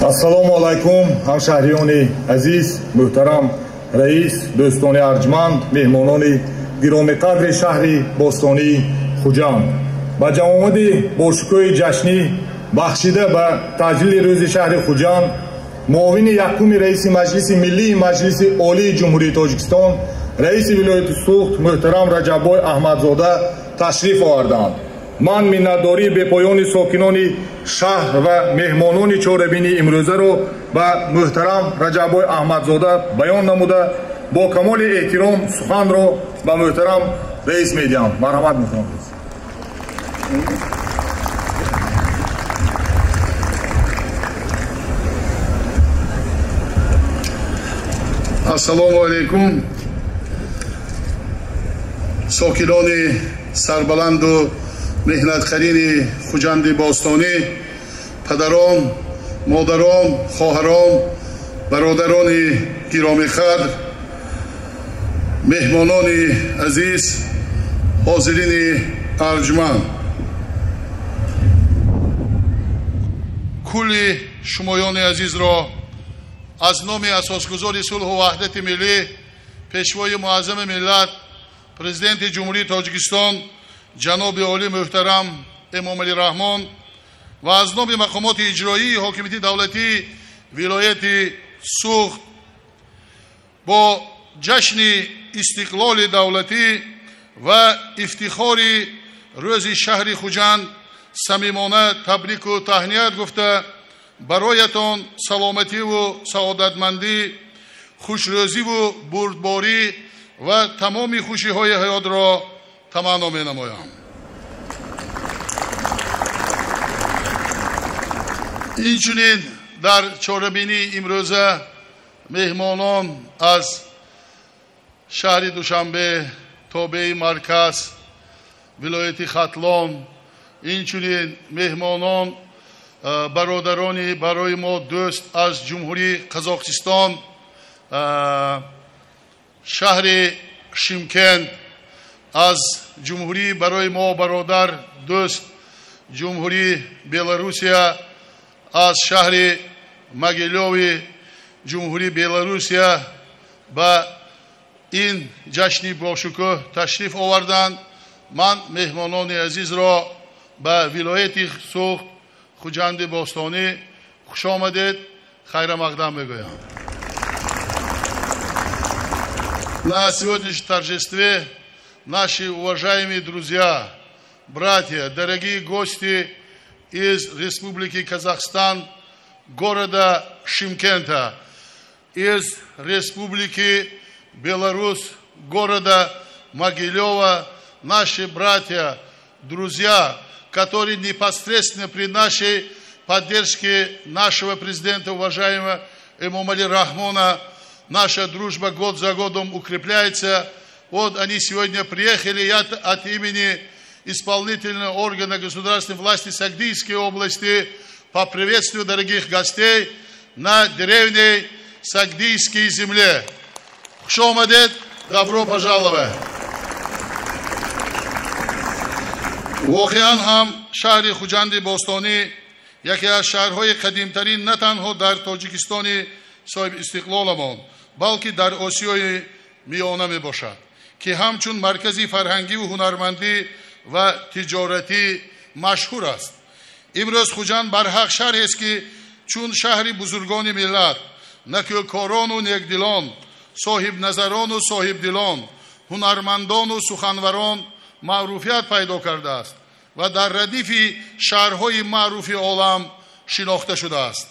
Ассалому алайкум, ҳамшаҳриёни азиз, муҳтарам раис, дӯстони арҷманд, меҳмонони гиромиқадри шаҳри бостонии Хуҷанд. Ба ҷамъомади бошукӯҳи ҷашнӣ бахшида ба таҷлили рӯзи шаҳри Хуҷанд, муовини якуми раиси Маҷлиси Миллии Маҷлиси Олии Ҷумҳурии Тоҷикистон, раиси вилояти Суғд муҳтарам Раҷаббой Аҳмадзода ташриф оварданд. Ман миннатдории бепоёни сокинони шаҳр ва меҳмонони чорабинии имрӯзаро ба муҳтарам Раҷаббой Аҳмадзода баён намуда, бо камоли эҳтиром суханро ба муҳтарам раис медиҳам. Марҳамат, муҳтарам раис. Ассалому алайкум, сокинони сарбаланду меҳнатқарини Хуҷанди бостонӣ, падарон, модарон, хоҳарон, бародарони гиромиқадр, меҳмонони азиз, ҳозирини арҷманд. Кулли шумоёни азизро аз номи асосгузори сулҳу ваҳдати миллӣ, пешвои муаззами миллат, президенти Ҷумҳурии Тоҷикистон ҷаноби олӣ муҳтарам Эмомалӣ Раҳмон ва аз номи мақомоти иҷроии ҳокимияти давлатии вилояти Суғд бо ҷашни истиқлоли давлатӣ ва ифтихори рӯзи шаҳри Хуҷанд самимона табрику таҳният гуфта, бароятон саломативу саодатмандӣ, хушрӯзиву бурдборӣ ва тамоми хушиҳои ҳаётро таманно менамоям. Инчунин дар чорабинии имрӯза меҳмонон аз шаҳри Душанбе, тобеи марказ, вилояти Хатлон, инчунин меҳмонон бародарони барои мо дӯст аз Ҷумҳурии Қазоқистон, шаҳри Шимкент, аз ҷумҳурии барои мо бародар дӯст Ҷумҳурии Беларусия, аз шаҳри Могилёви Ҷумҳурии Беларусия ба ин ҷашни бошукӯҳ ташриф оварданд. Ман меҳмонони азизро ба вилояти Суғд, Хуҷанди бостонӣ хуш омадед, хайрамақдам мегӯям. На сегодняшнем торжестве наши уважаемые друзья, братья, дорогие гости из Республики Казахстан, города Шымкента, из Республики Беларусь, города Могилева, наши братья, друзья, которые непосредственно при нашей поддержке нашего президента, уважаемого Эмомали Рахмона, наша дружба год за годом укрепляется. Вот они сегодня приехали, я от имени исполнительного органа государственной власти Согдийской области поприветствую дорогих гостей на деревне Согдийской земле. Хуш омадед, добро пожаловать! Воқеан ҳам шаҳри Хуҷанди бостонӣ яке аз шаҳрҳои қадимтарин на танҳо дар Тоҷикистони соҳиби истиқлоламон, балки дар Осиёи Миёна мебошад, ки ҳамчун маркази фарҳангиву ҳунармандӣ ва тиҷоратӣ машҳур аст. Имрӯз Хуҷанд барҳақ шаҳрест, ки чун шаҳри бузургони миллат, накӯкорону некдилон, соҳибназарону соҳибдилон, ҳунармандону суханварон маъруфият пайдо кардааст ва дар радифи шаҳрҳои маъруфи олам шинохта шудааст.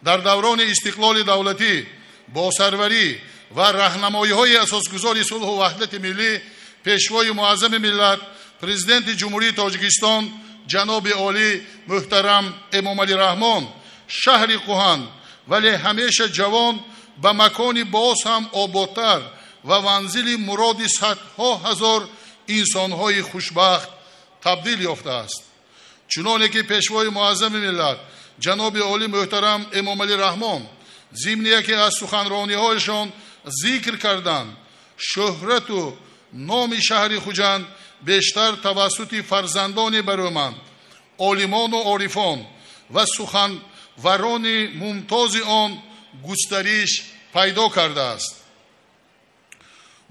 Дар даврони истиқлоли давлатӣ бо сарварӣ ва раҳнамоиҳои асосгузори сулҳу ваҳдати миллӣ, пешвои муаззами миллат, президенти Ҷумҳурии Тоҷикистон ҷаноби олӣ муҳтарам Эмомалӣ Раҳмон, шаҳри куҳан вале ҳамеша ҷавон ба макони боз ҳам ободтар ва манзили муроди садҳо ҳазор инсонҳои хушбахт табдил ёфтааст. Чуноне ки пешвои муаззами миллат ҷаноби олӣ муҳтарам Эмомалӣ Раҳмон зимни яке аз суханрониҳояшон зикр карданд, шӯҳрату Номи шаҳри Хуҷанд бештар тавассути фарзандони барӯманд, олимону орифон ва суханварони мумтози он густариш пайдо кардааст.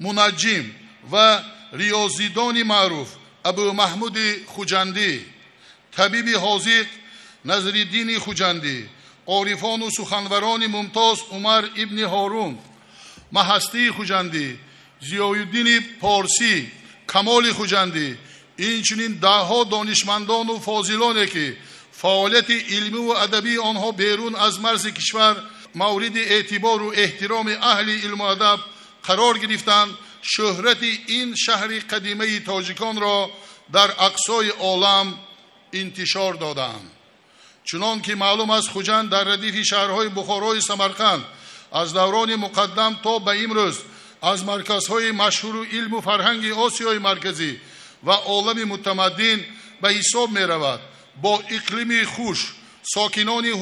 Мунаҷҷим ва риёзидони маъруф Абумаҳмуди Хуҷандӣ, табиби ҳозиқ Назриддини Хуҷандӣ, орифону суханварони мумтоз Умар ибни Ҳорун, Маҳастии Хуҷандӣ, Зиёиддини Порсӣ, Камоли Хуҷандӣ, инчунин даҳҳо донишмандону фозилоне, ки фаъолияти илмиву адабии онҳо берун аз марзи кишвар мавриди эътибору эҳтироми аҳли илму адаб қарор гирифтанд, шӯҳрати ин шаҳри қадимаи тоҷиконро дар ақсои олам интишор доданд. Чунон ки маълум аст, Хуҷанд дар радифи шаҳрҳои Бухорои Самарқанд аз даврони муқаддам то ба имрӯз аз марказҳои машҳуру илму фарҳанги Осиёи Марказӣ ва олами мутамаддин ба ҳисоб меравад. Бо иқлими хуш, сокинони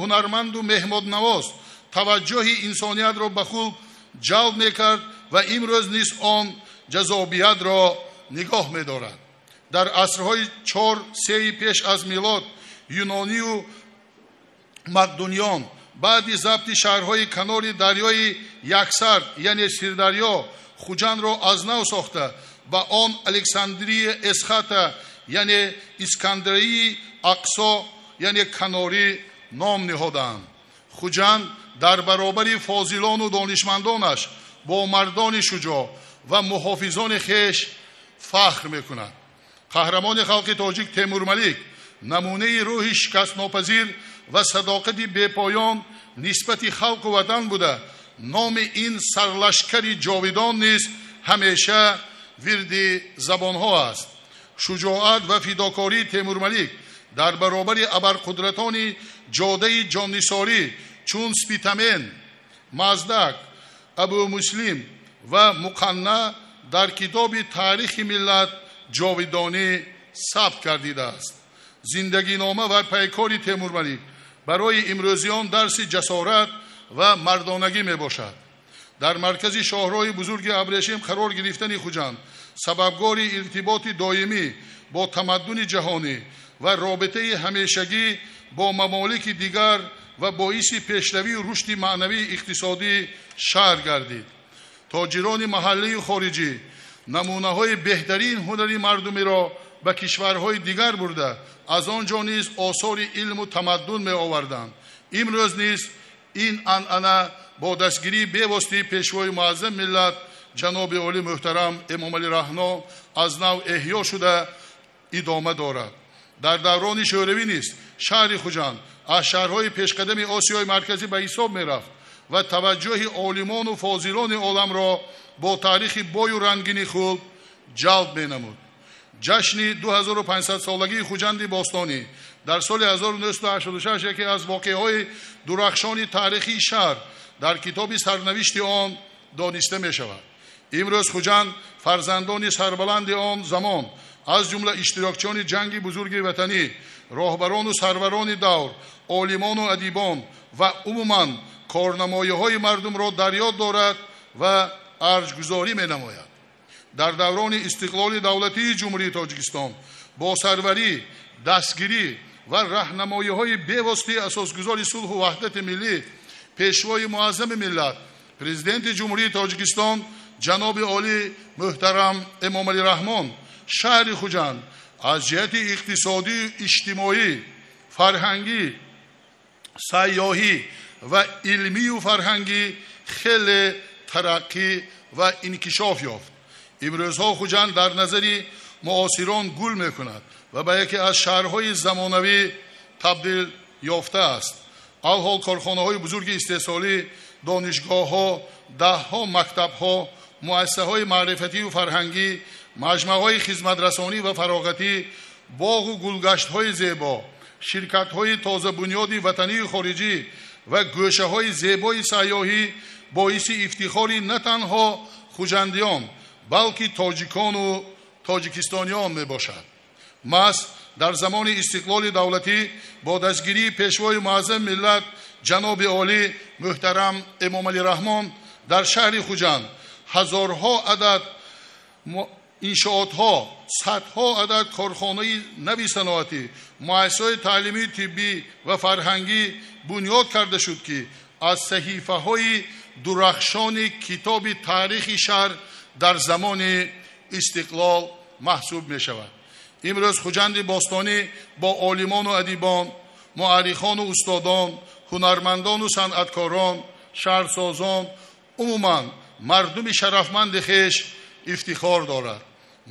ҳунарманду меҳмоннавоз таваҷҷӯҳи инсониятро ба худ ҷалб мекард ва имрӯз низ он ҷазобиятро нигоҳ медорад. Дар асрҳои 4-3 пеш аз милод юнонию мақдуниён баъди забти шаҳрҳои канори дарёи Яксард, яъне Сирдарё, Хуҷандро аз нав сохта ба он Александрия Эсхата, яъне Искандарии Ақсо, яъне канорӣ ном ниҳоданд. Хуҷанд дар баробари фозилону донишмандонаш бо мардони шуҷоъ ва муҳофизони хеш фахр мекунад. Қаҳрамони халқи тоҷик Темурмалик намунаи рӯҳи шикастнопазир ва садоқати бепоён нисбати халқу ватан буда, номи ин сарлашкари ҷовидон низ ҳамеша вирди забонҳо аст. Шуҷоат ва фидокории Темурмалик дар баробари абарқудратони ҷодаи ҷоннисорӣ чун Спитамен, Маздак, Абумуслим ва Муқанна дар китоби таърихи миллат ҷовидонӣ сабт гардидааст. Зиндагинома ва пайкори Темурмалик барои имрӯзиён дарси ҷасорат ва мардонагӣ мебошад. Дар маркази шоҳроҳи бузурги Абрешим қарор гирифтани Хуҷанд сабабгори иртиботи доимӣ бо тамаддуни ҷаҳонӣ ва робитаи ҳамешагӣ бо мамолики дигар ва боиси пешравию рушди маънавии иқтисодии шаҳр гардид. Тоҷирони маҳаллию хориҷӣ намунаҳои беҳтарин ҳунари мардумиро ба кишварҳои дигар бурда, аз он ҷо низ осори илму тамаддун меоварданд. Имрӯз низ ин анъана бо дастгирии бевоситаи пешвои муаззами миллат ҷаноби олӣ муҳтарам Эмомалӣ Раҳмон аз нав эҳё шуда идома дорад. Дар даврони шӯравӣ низ шаҳри Хуҷанд аз шаҳрҳои пешқадами Осиёи Марказӣ ба ҳисоб мерафт ва таваҷҷӯҳи олимону фозилони оламро бо таърихи бою рангини худ ҷалб менамуд. Ҷашни 2500-солагии Хуҷанди бостонӣ дар соли 1986 яке аз воқеаҳои дурахшони таърихии шаҳр дар китоби сарнавишти он дониста мешавад. Имрӯз Хуҷанд фарзандони сарбаланди он замон, аз ҷумла иштирокчиёни ҷанги бузурги ватанӣ, роҳбарону сарварони давр, олимону адибон ва умуман корнамоиҳои мардумро дар ёд дорад ва арҷгузорӣ менамояд. Дар даврони истиқлоли давлатии Ҷумҳурии Тоҷикистон бо сарварӣ, дастгирӣ ва раҳнамоиҳои бевоситаи асосгузори сулҳу ваҳдати миллӣ, пешвои муаззами миллат, президенти Ҷумҳурии Тоҷикистон ҷаноби олӣ муҳтарам Эмомалӣ Раҳмон, шаҳри Хуҷанд аз ҷиҳати иқтисодию иҷтимоӣ, фарҳангӣ, сайёҳӣ ва илмию фарҳангӣ хеле тараққӣ ва инкишоф ёфт. Имрӯзҳо Хуҷанд дар назари муосирон гул мекунад ва ба яке аз шаҳрҳои замонавӣ табдил ёфтааст. Алҳол корхонаҳои бузурги истеҳсолӣ, донишгоҳҳо, даҳҳо мактабҳо, муассисаҳои маърифатию фарҳангӣ, маҷмӯаҳои хизматрасонӣ ва фароғатӣ, боғу гулгаштҳои зебо, ширкатҳои тозабунёди ватанию хориҷӣ ва гӯшаҳои зебои сайёҳӣ боиси ифтихори на танҳо хуҷандиён, балки тоҷикону тоҷикистониён мебошад. Маҳз дар замони истиқлоли давлатӣ бо дастгирии пешвои муаззами миллат ҷаноби олӣ муҳтарам Эмомалӣ Раҳмон дар шаҳри Хуҷанд ҳазорҳо адад Иншоотҳо, садҳо адад корхонаи нави саноатӣ, муассисаҳои таълимии тиббӣ ва фарҳангӣ бунёд карда шуд, ки аз саҳифаҳои дурахшони китоби таърихи шаҳр дар замони истиқлол маҳсуб мешавад. Имрӯз Хуҷанди бостонӣ бо олимону адибон, муаррихону устодон, ҳунармандону санъаткорон, шаҳрсозон, умуман мардуми шарафманди хеш ифтихор дорад.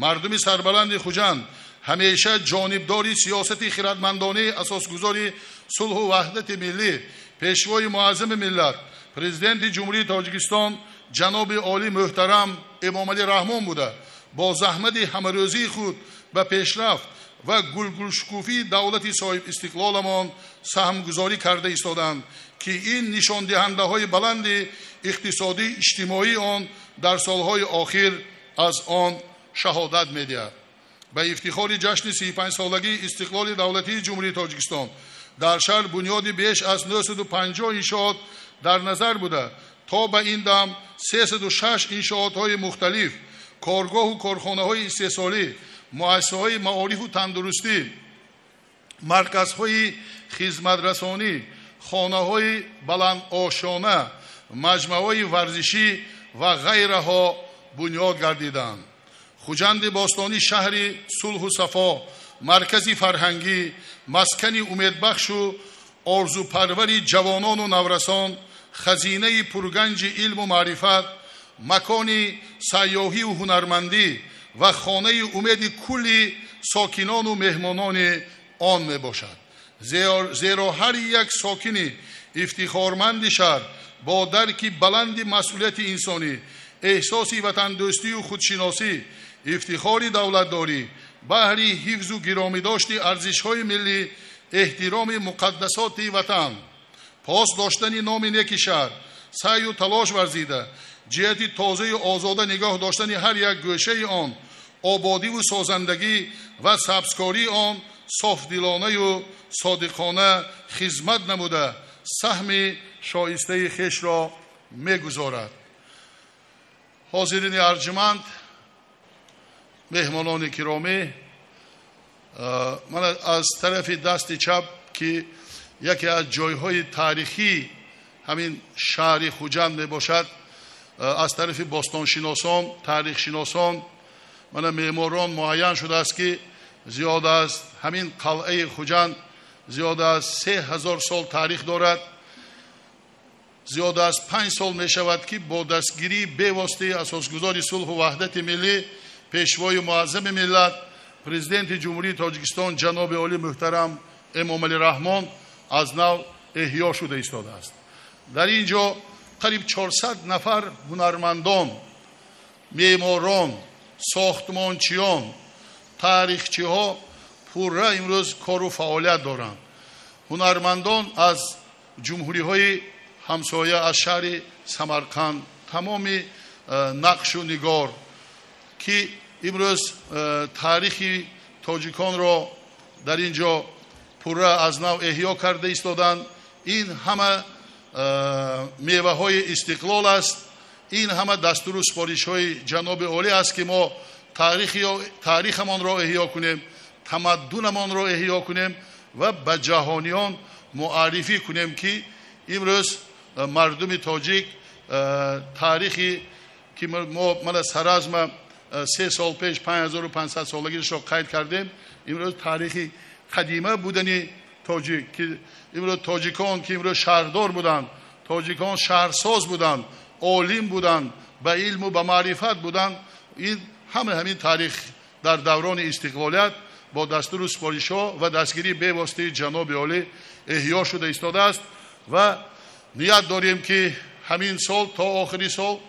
Мардуми сарбаланди Хуҷанд ҳамеша ҷонибдори сиёсати хирадмандонаи асосгузори сулҳу ваҳдати миллӣ, пешвои муаззами миллат, Президенти Ҷумҳурии Тоҷикистон ҷаноби олӣ муҳтарам Эмомалӣ Раҳмон буда, бо заҳмати ҳамарӯзии худ ба пешрафт ва гулгулшукуфии давлати соҳибистиқлоламон саҳмгузорӣ карда истоданд, ки ин нишондиҳандаҳои баланди иқтисодӣ иҷтимоии он дар солҳои охир аз он шаҳодат медиҳад. Ба ифтихори ҷашни 35-солагии истиқлоли давлатии Ҷумҳурии Тоҷикистон дар шаҳр бунёди беш аз 950 иншоот дар назар буда, то ба ин дам 306 иншоотҳои мухталиф, коргоҳу корхонаҳои истеҳсолӣ, муассисаҳои маорифу тандурустӣ, марказҳои хизматрасонӣ, хонаҳои баландошона, маҷмӯаҳои варзишӣ ва ғайраҳо бунёд гардиданд. Хуҷанди бостонӣ шаҳри сулҳу сафо, маркази фарҳангӣ, маскани умедбахшу орзупарвари ҷавонону наврасон, хазинаи пурганҷи илму маърифат, макони сайёҳиву ҳунармандӣ ва хонаи умеди кулли сокинону меҳмонони он мебошад. Зеро ҳар як сокини ифтихорманди шаҳр бо дарки баланди масъулияти инсонӣ, эҳсоси ватандӯстию худшиносӣ, ифтихори давлатдорӣ, баҳри ҳифзу гиромидошти арзишҳои миллӣ, эҳтироми муқаддасоти ватан, пос доштани номи неки шаҳр, саъю талош варзида, ҷиҳати тозаю озода нигоҳ доштани ҳар як гӯшаи он, ободиву созандагӣ ва сабзкории он софдилонаю содиқона хизмат намуда, саҳми шоистаи хешро мегузорад. Ҳозирини арҷуманд, меҳмонони киромӣ, ман аз тарафи дасти чап, ки яке аз ҷойҳои таърихии ҳамин шаҳри Хуҷанд мебошад, аз тарафи бостоншиносон, таърихшиносон, мана меъморон муайян шудааст, ки зиёд аз ҳамин қалъаи Хуҷанд зиёд аз 3000 сол таърих дорад. Зиёд аз 5 сол мешавад, ки бо дастгирии бевоситаи асосгузори сулҳу ваҳдати миллӣ, пешвои муаззами миллат, Президенти Ҷумҳурии Тоҷикистон ҷаноби олӣ муҳтарам Эмомалӣ Раҳмон аз нав эҳё шуда истодааст. Дар ин ҷо қариб 400 нафар ҳунармандон, меъморон, сохтмончиён, таърихчиҳо пурра имрӯз кору фаъолият доранд. Ҳунармандон аз ҷумҳуриҳои ҳамсоя, аз шаҳри Самарқанд, тамоми нақшу нигор, ки имрӯз таърихи тоҷиконро дар ин ҷо пурра аз нав эҳё карда истоданд. Ин ҳама меваҳои истиқлол аст. Ин ҳама дастуру супоришҳои ҷаноби олӣ аст, ки мо таърихамонро эҳё кунем, тамаддунамонро эҳё кунем ва ба ҷаҳониён муаррифӣ кунем, ки имрӯз мардуми тоҷик таърихи ки мо мана Саразма 3 сол пеш 5500 солагиашро қайд кардем, имрӯз таърихи қадима будани тоҷик, ки имрӯз тоҷикон, ки имрӯз шаҳрдор буданд, тоҷикон шаҳрсоз буданд, олим буданд, ба илму ба маърифат буданд, ин ҳама ҳамин таърих дар даврони истиқлолият бо дастуру супоришҳо ва дастгирии бевоситаи ҷаноби олӣ эҳё шуда истодааст ва ният дорем, ки ҳамин сол то охири сол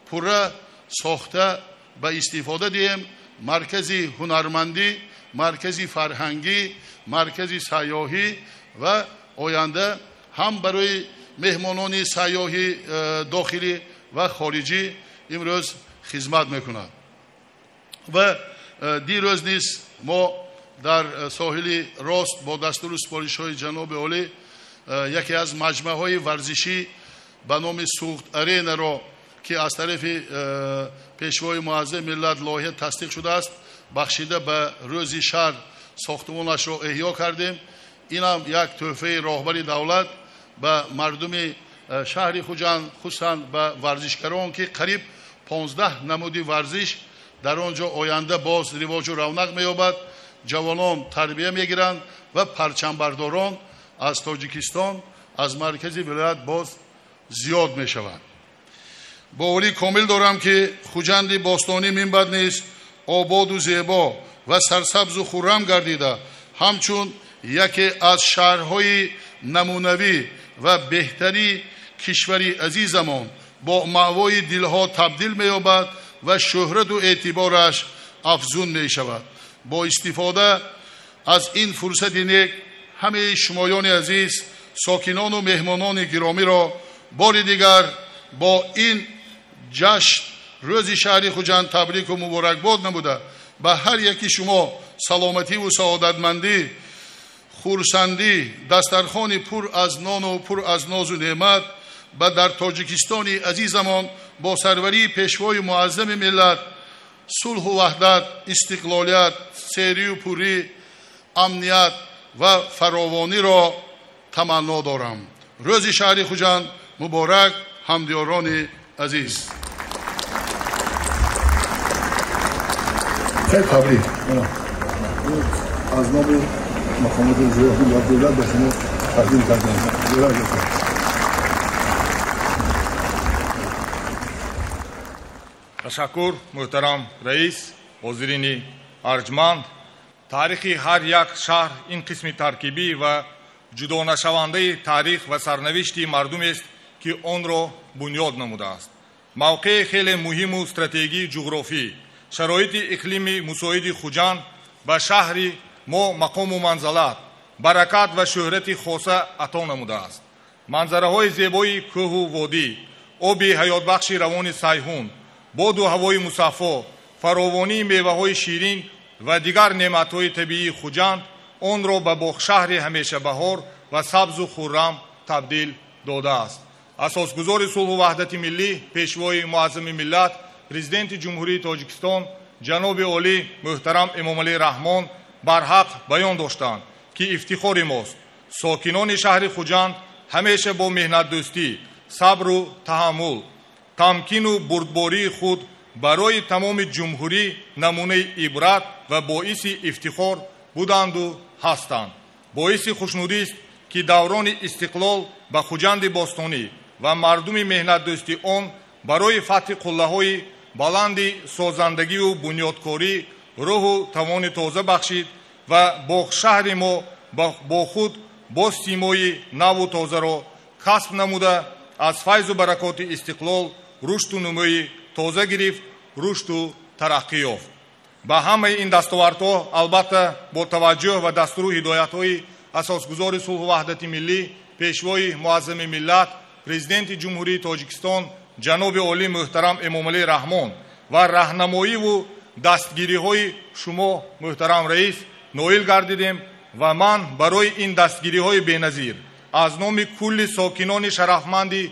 пурра сохта ба истифода диҳем. Маркази ҳунармандӣ, маркази фарҳангӣ, маркази сайёҳӣ ва оянда ҳам барои меҳмонони сайёҳи дохилӣ ва хориҷӣ имрӯз хизмат мекунад. Ва дирӯз низ мо дар соҳили рост бо дастуру супоришҳои ҷаноби олӣ яке аз маҷмӯаҳои варзишӣ ба номи Суғд Аренаро Ки аз тарафи Пешвои Муаззами миллат лоиҳа тасдиқ шудааст, бахшида ба Рӯзи шаҳр сохтмонашро эҳё кардем. Инам як тӯҳфаи роҳбари давлат ба мардуми шаҳри Хуҷанд, хусусан ба варзишгарон, ки қариб 15 намуди варзиш дар он ҷо оянда боз ривоҷу равнақ меёбад, ҷавонон тарбия мегиранд ва парчамбардорон аз Тоҷикистон, аз маркази вилоят боз зиёд мешаванд. Боварӣ комил дорам, ки Хуҷанди бостонӣ минбаъд низ ободу зебо ва сарсабзу хуррам гардида, ҳамчун яке аз шаҳрҳои намунавӣ ва беҳтари кишвари азизамон бо маъвои дилҳо табдил меёбад ва шӯҳрату эътибораш афзун мешавад. Бо истифода аз ин фурсати нек ҳамаи шумоёни азиз, сокинону меҳмонони гиромиро бори дигар бо ин ҷашн, Рӯзи шаҳри Хуҷанд, табрику муборакбод намуда, ба ҳар яки шумо саломативу саодатмандӣ, хурсандӣ, дастархони пур аз нону пур аз нозу неъмат ба дар Тоҷикистони азизамон бо сарварии Пешвои Муаззами миллат сулҳу ваҳдат, истиқлолият, серию пурӣ, амният ва фаровониро таманно дорам. Рӯзи шаҳри Хуҷанд муборак, ҳамдиёрони азиз. Хеле табрик. Аз номи мақомоти иҷроияи ҳукумати давлат ба шумо тақдим кардам. Ташаккур, муҳтарам раис, ҳозирини арҷманд. Таърихи ҳар як шаҳр ин қисми таркибӣ ва ҷудонашавандаи таърих ва сарнавишти мардумест, ки онро бунёд намудааст. Мавқеи хеле муҳиму стратегии ҷуғрофӣ, шароити иқлими мусоиди Хуҷанд ба шаҳри мо мақому манзалат, баракат ва шӯҳрати хоса ато намудааст. Манзараҳои зебои кӯҳу водӣ, оби ҳаётбахши равони Сайҳун, боду ҳавои мусаффо, фаровонии меваҳои ширин ва дигар неъматҳои табиии Хуҷанд онро ба боғшаҳри ҳамешабаҳор ва сабзу хуррам табдил додааст. Асосгузори сулҳу ваҳдати миллӣ, Пешвои Муаззами миллат, Президенти Ҷумҳурии Тоҷикистон ҷаноби олӣ муҳтарам Эмомалӣ Раҳмон барҳақ баён доштанд, ки ифтихори мост. Сокинони шаҳри Хуҷанд ҳамеша бо меҳнатдӯстӣ, сабру таҳаммул, тамкину бурдбории худ барои тамоми ҷумҳурӣ намунаи ибрат ва боиси ифтихор буданду ҳастанд. Боиси хушнудист, ки даврони истиқлол ба Хуҷанди бостонӣ ва мардуми меҳнатдӯсти он барои фатҳи қуллаҳои баланди созандагиву бунёдкорӣ рӯҳу тавони тоза бахшид ва боғшаҳри мо бо худ боз симои наву тозаро касб намуда, аз файзу баракоти истиқлол рушду нумӯи тоза гирифт, рушду тараққӣ ёфт. Ба ҳамаи ин дастовардҳо, албатта, бо таваҷҷӯҳ ва дастуру ҳидоятҳои Асосгузори сулҳу ваҳдати миллӣ, Пешвои Муаззами миллат, Президенти Ҷумҳурии Тоҷикистон ҷаноби олӣ муҳтарам Эмомалӣ Раҳмон ва раҳнамоиву дастгириҳои шумо, муҳтарам раис, ноил гардидем ва ман барои ин дастгириҳои беназир аз номи кулли сокинони шарафманди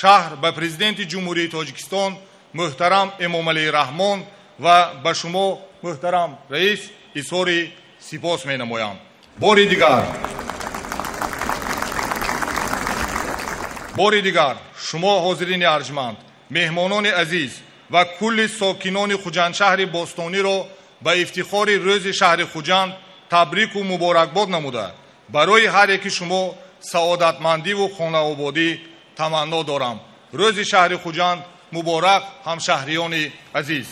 шаҳр ба Президенти Ҷумҳурии Тоҷикистон муҳтарам Эмомалӣ Раҳмон ва ба шумо, муҳтарам раис, изҳори сипос менамоям. Бори дигар шумо, ҳозирини арҷманд, меҳмонони азиз ва кулли сокинони Хуҷандшаҳри бостониро ба ифтихори Рӯзи шаҳри Хуҷанд табрику муборакбод намуда, барои ҳар яки шумо саодатмандиву хонаободӣ таманно дорам. Рӯзи шаҳри Хуҷанд муборак, ҳамшаҳриёни азиз.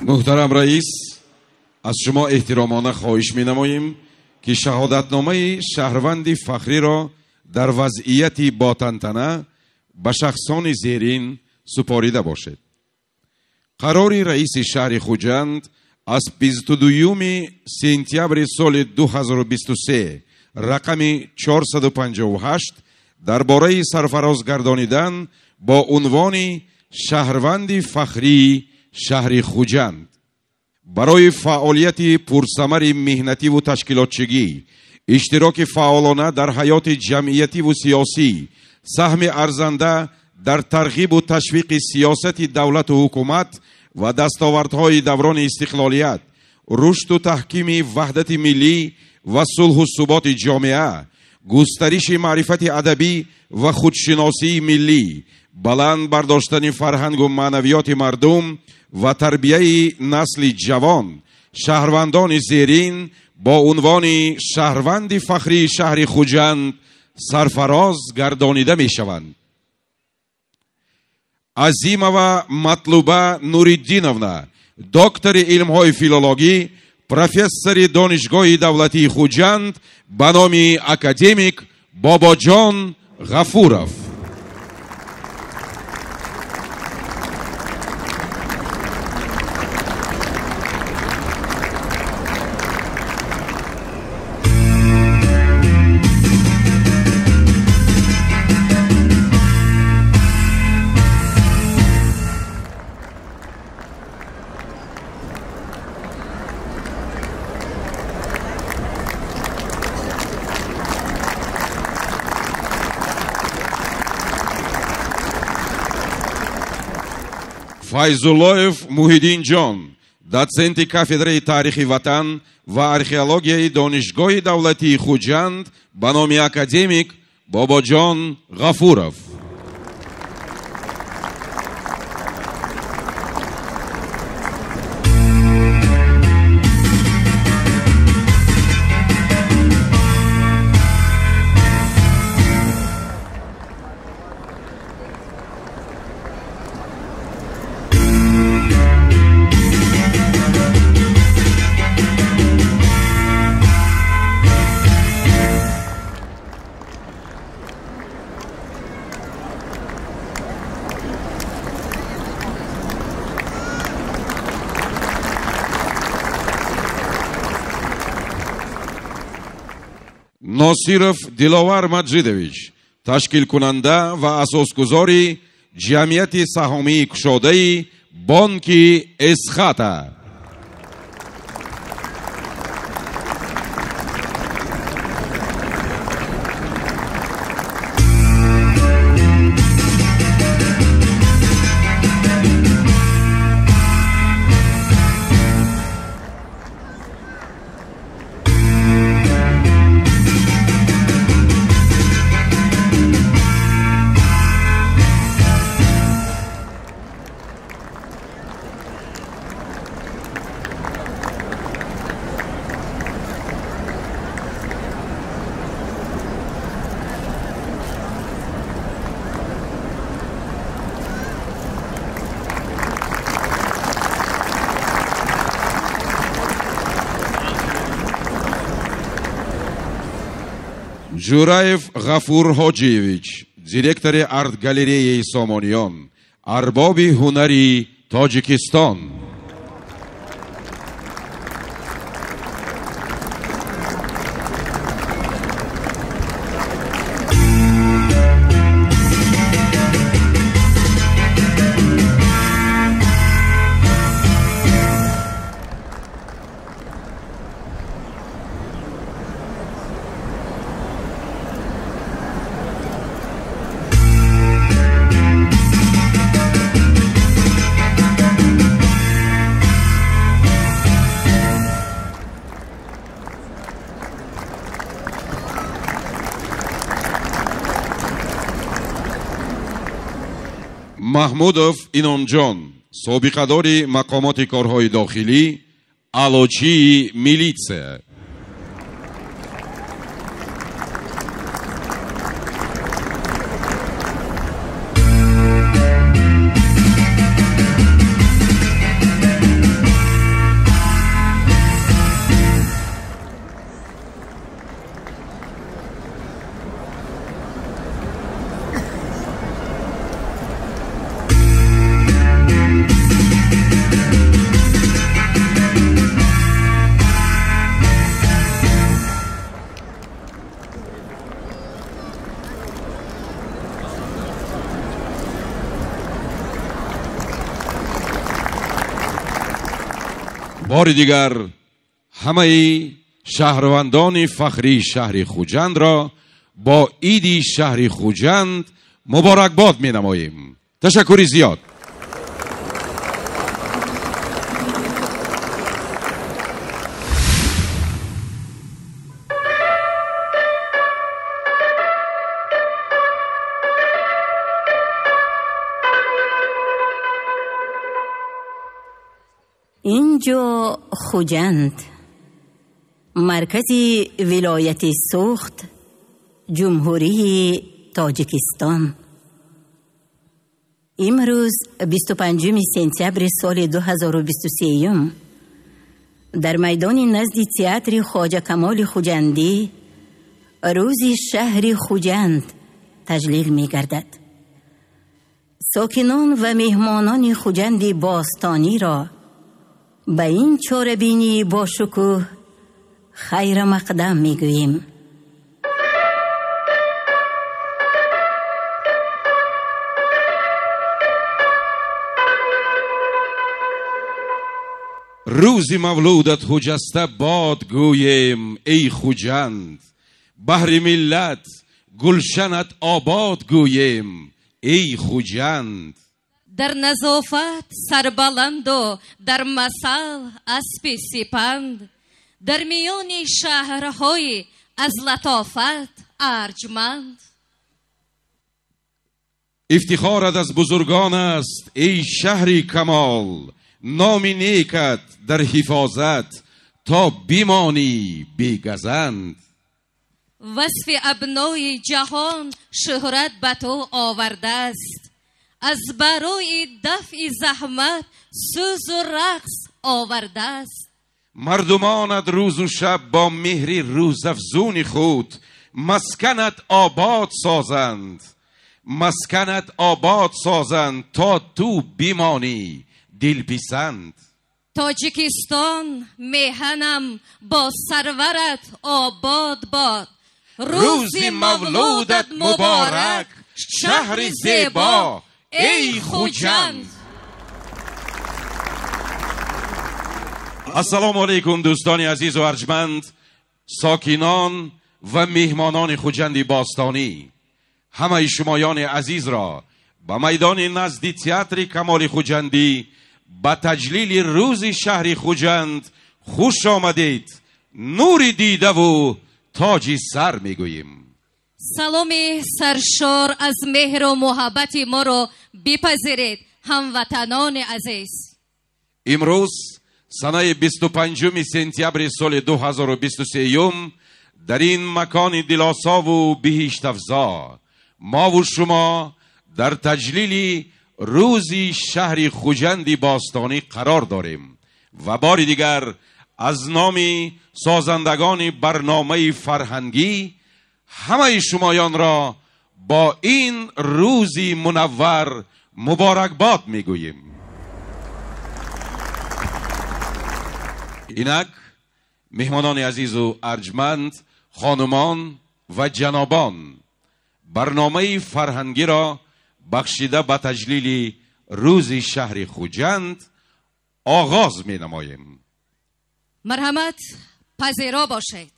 Муҳтарам раис, аз шумо эҳтиромона хоҳиш менамоем, ки шаҳодатномаи шаҳрванди фахриро дар вазъияти ботантана ба шахсони зерин супорида бошед. Қарори раиси шаҳри Хуҷанд аз 22 сентябри соли 2023 рақами 458 дар бораи сарфароз гардонидан бо унвони шаҳрванди фахрии шаҳри Хуҷанд барои фаъолияти пурсамари меҳнативу ташкилотчигӣ, иштироки фаъолона дар ҳаёти ҷамъиятиву сиёсӣ, Саҳми арзанда дар тарғибу ташвиқи сиёсати давлату ҳукумат ва дастовардҳои даврони истиқлолият, рушду таҳкими ваҳдати миллӣ ва сулҳу суботи ҷомеа, густариши маърифати адабӣ ва худшиносии миллӣ, баланд бардоштани фарҳангу маънавиёти мардум ва тарбияи насли ҷавон, шаҳрвандони зерин бо унвони шаҳрванди фахрии шаҳри Хуҷанд сарфароз гардонида мешаванд. Азимова Матлуба Нуриддиновна, доктори илмҳои филологӣ, профессори Донишгоҳи давлатии Хуҷанд ба номи академик Бобоҷон Ғафуров. Файзуллоев Муҳиддинҷон, дотсенти кафедраи таърихи ватан ва археологияи Донишгоҳи давлатии Хуҷанд ба номи академик Бобоҷон Ғафуров. Носиров Диловар Маҷидович, ташкилкунанда ва асосгузори ҷамъияти саҳомии кушодаи Бонки Эсхата. Ҷураев Ғафур Ҳоҷиевич, директори арт-галереяи Сомониён, арбоби ҳунари Тоҷикистон. Маҳмудов Иномҷон, собиқадори мақомоти корҳои дохилӣ, аълочии милитсия. Бори дигар ҳамаи шаҳрвандони фахрии шаҳри Хуҷандро бо иди шаҳри Хуҷанд муборакбод менамоем. Ташаккури зиёд. Инҷо Хуҷанд, маркази вилояти Суғд, Ҷумҳурии Тоҷикистон. Имрӯз 25 сентябри соли 2023 дар майдони назди театри Хоҷа Камоли Хуҷандӣ рӯзи шаҳри Хуҷанд таҷлил мегардад. Сокинон ва меҳмонони Хуҷанди бостониро ба ин чорабинии бошукӯҳ хайрамақдам мегӯем. Рӯзи мавлудат хуҷаста бод гӯем, эй Хуҷанд, баҳри миллат гулшанат обод гӯем, эй Хуҷанд. Дар назофат сарбаланду дар масал аспи сипанд, дар миёни шаҳрҳои аз латофат арҷманд. Ифтихорат аз бузургон аст, эй шаҳри камол, номи некат дар ҳифозат то бимонӣ бегазанд. Васфи абнои ҷаҳон шӯҳрат ба ту овардааст, аз барои дафъи заҳмат сӯзу рақс овардааст. Мардумонат рӯзу шаб бо меҳри рӯзафзуни худ масканат обод созанд, масканат обод созанд то ту бимонӣ дилписанд. Тоҷикистон меҳанам бо сарварат обод бод, рӯзи мавлудат муборак, шаҳри зебо, эй Хуҷанд. Ассалому алайкум дӯстони азизу арҷманд, сокинон ва меҳмонони Хуҷанди бостонӣ. Ҳамаи шумоёни азизро ба майдони назди театри Камоли Хуҷандӣ ба таҷлили рӯзи шаҳри Хуҷанд хуш омадед. Нури дидаву тоҷи сар мегӯем. Саломи саршор аз меҳру муҳаббати моро бипазиред, ҳамватанони азиз. Имрӯз санаи 25 сентябри соли 2023 дар ин макони дилосову биҳиштафзо мову шумо дар таҷлили рӯзи шаҳри Хуҷанди бостонӣ қарор дорем ва бори дигар аз номи созандагони барномаи фарҳангӣ ҳамаи шумоёнро бо ин рӯзи мунаввар муборакбод мегӯем. Инак меҳмонони азизу арҷманд, хонумон ва ҷанобон, барномаи фарҳангиро бахшида ба таҷлили рӯзи шаҳри Хуҷанд оғоз менамоем. Марҳамат, пазиро бошед.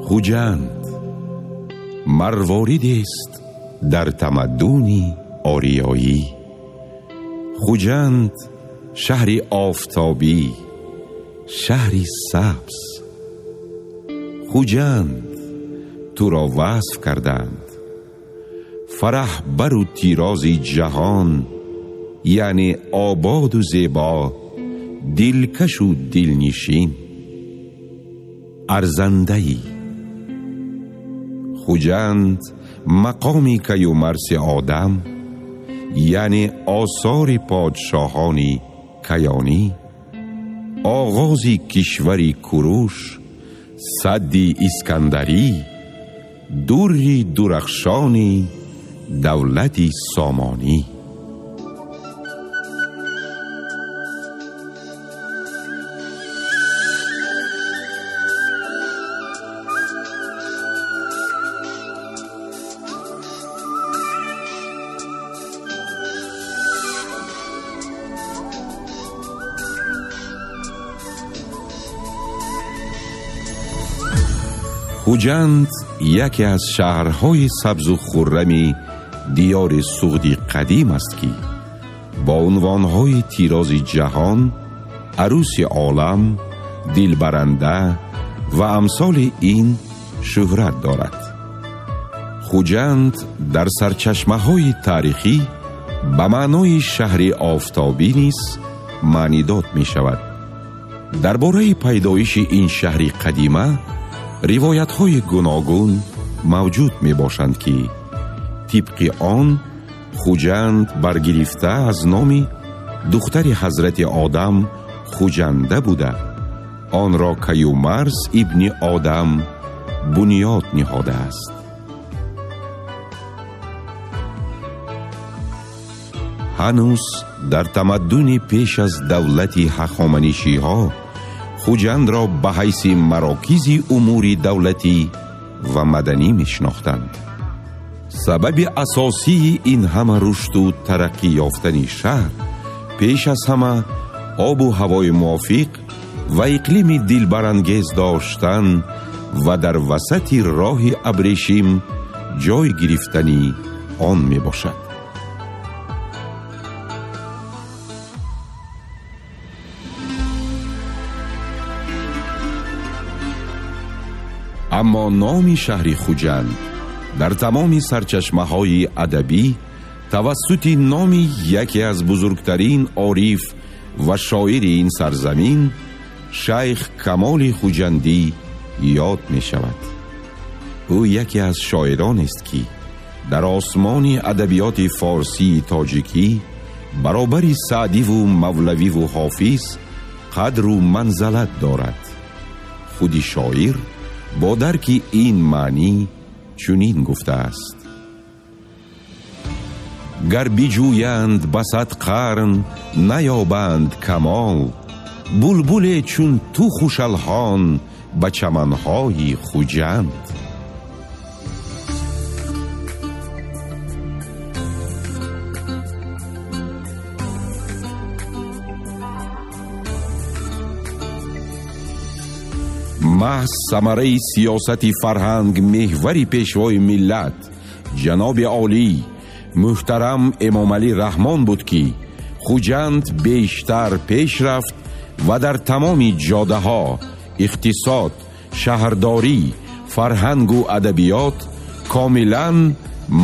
Хуҷанд марворидест дар тамаддуни ориёӣ. Хуҷанд шаҳри офтобӣ, шаҳри сабз. Хуҷанд туро васф карданд, фараҳ бару тирози ҷаҳон, яъне ободу зебо, дилкашу дилнишин, арзандаӣ. Хуҷанд мақоми каюмарси одам, яъне осори подшоҳони каёнӣ, оғози кишвари Куруш, садди Искандарӣ, дурри дурахшони давлати Сомонӣ. Хуҷанд яке аз шаҳрҳои сабзу хуррами диёри Суғди қадим аст, ки бо унвонҳои тирози ҷаҳон, арӯси олам, дилбаранда ва амсоли ин шӯҳрат дорад. Хуҷанд дар сарчашмаҳои таърихӣ ба маънои шаҳри офтобӣ низ маънидод мешавад. Дар бораи пайдоиши ин шаҳри қадима ривоятҳои гуногун мавҷуд мебошанд, ки тибқи он Хуҷанд баргирифта аз номи духтари ҳазрати Одам Хуҷанда буда, онро Каюмарз ибни Одам бунёд ниҳодааст. Ҳанӯз дар тамаддуни пеш аз давлати ҳахоманишиҳо Хуҷандро ба ҳайси марокизи умури давлатӣ ва маданӣ мешинохтанд. Сабаби асосии ин ҳама рушду тараққӣ ёфтани шаҳр пеш аз ҳама обу ҳавои мувофиқ ва иқлими дилбарангез доштан ва дар васати роҳи абрешим ҷой гирифтани он мебошад. Аммо номи шаҳри Хуҷанд дар тамоми сарчашмаҳои адабӣ тавассути номи яке аз бузургтарин ориф ва шоири ин сарзамин Шайх Камоли Хуҷандӣ ёд мешавад. Ӯ яке аз шоиронест, ки дар осмони адабиёти форсии тоҷикӣ баробари Саъдиву Мавлавиву Ҳофиз қадру манзалат дорад. Худи шоир бо дарки ин маънӣ чунин гуфтааст: гар биҷӯянд ба сад қарн наёбанд камол, булбуле чун ту хушалҳон ба чаманҳои Хуҷанд. Маҳз самараи сиёсати фарҳанг меҳвари пешвои миллат ҷаноби олӣ муҳтарам Эмомалӣ Раҳмон буд, ки Хуҷанд бештар пеш рафт ва дар тамоми ҷодаҳо, иқтисод, шаҳрдорӣ, фарҳангу адабиёт комилан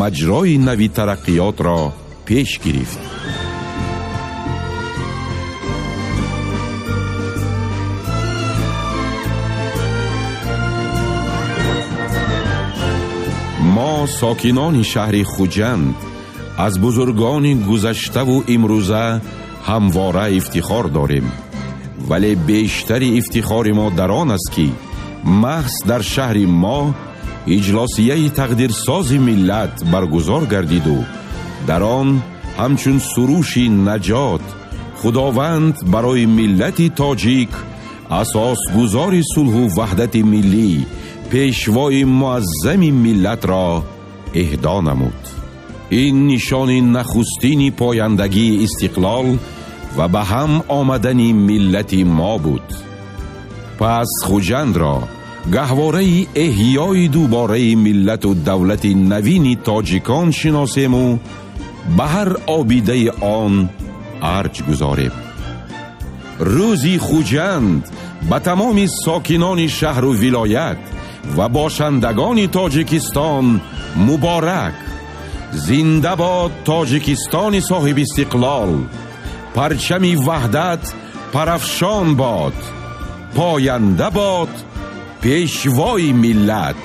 маҷрои нави тараққиётро пеш гирифт. Мо сокинони шаҳри Хуҷанд аз бузургони гузаштаву имрӯза ҳамвора ифтихор дорем, вале бештари ифтихори мо дар он аст, ки маҳз дар шаҳри мо иҷлосияи тақдирсози миллат баргузор гардиду дар он ҳамчун суруши наҷот Худованд барои миллати тоҷик асосгузори сулҳу ваҳдати миллӣ пешвои муаззами миллатро эҳдо намуд. Ин нишони нахустини пояндагии истиқлол ва ба ҳам омадани миллати мо буд. Пас Хуҷандро гаҳвораи эҳёи дубораи миллату давлати навини тоҷикон шиносему ба ҳар обидаи он арҷ гузорем. Рӯзи Хуҷанд ба тамоми сокинони шаҳру вилоят ва бошандагони Тоҷикистон муборак! Зинда бод Тоҷикистони соҳибистиқлол! Парчами ваҳдат парафшон бод! Поянда бод пешвои миллат!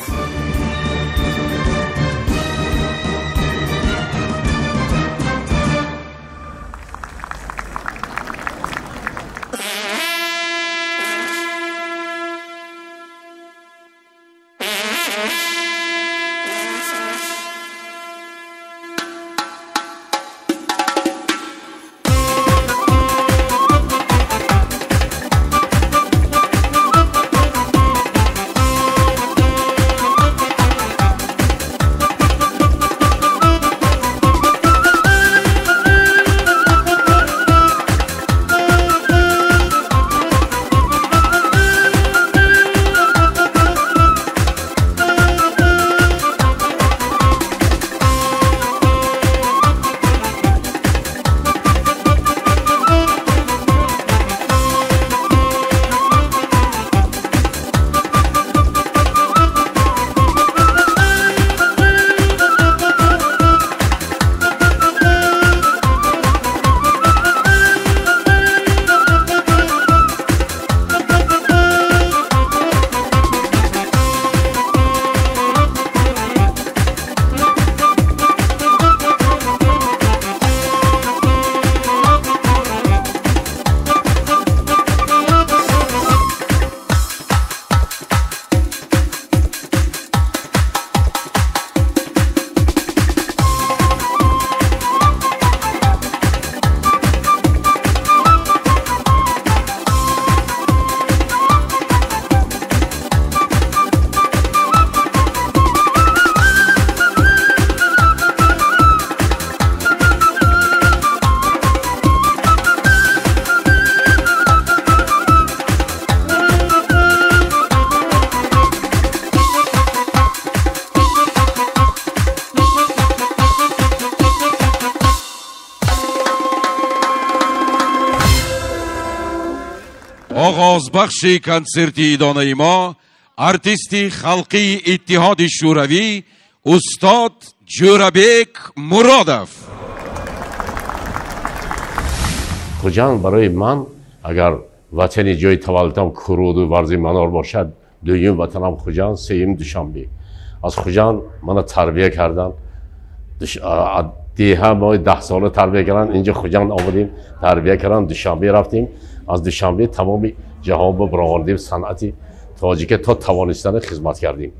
Оғозбахши консерти идонаи мо артисти халқии Иттиҳоди Шӯравӣ устод Ҷӯрабек Муродов. Хуҷанд барои ман агар ватани ҷои таваллудам Куруду Варзи Манор бошад, дуюм ватанам Хуҷанд, сеюм Душанбе. Аз Хуҷанд мана тарбия кардан, деҳа мо 10 сола тарбия кардан, инҷо Хуҷанд омадем, тарбия кардан, Душанбе рафтем. Аз Душанбе тамоми ҷаҳон ба баровардем, санъати тоҷика то тавонистана хизмат кардем.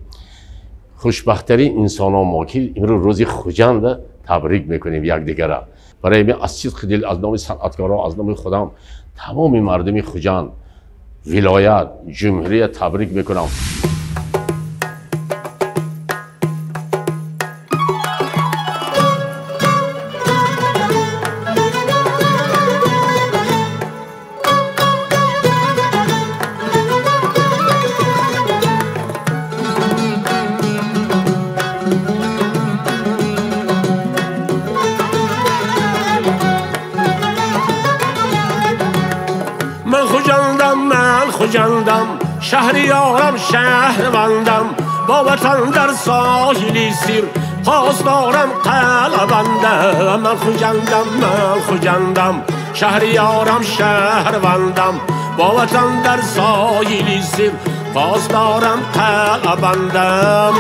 Хушбахттарин инсонон мо ки имрӯз рӯзи Хуҷанда табрик мекунем якдигара. Барои ман аз сидқи дил, аз номи санъаткорон, аз номи худам тамоми мардуми Хуҷанд, вилоят, ҷумҳурия табрик мекунам. Шаҳриёрам, шаҳрвандам, бо ватан дар соҳили сир посдорам қалъабандам. Ман Хуҷандам, ман Хуҷандам, шаҳриёрам, шаҳрвандам, бо ватан дар соҳили сир посдорам қалъабандам.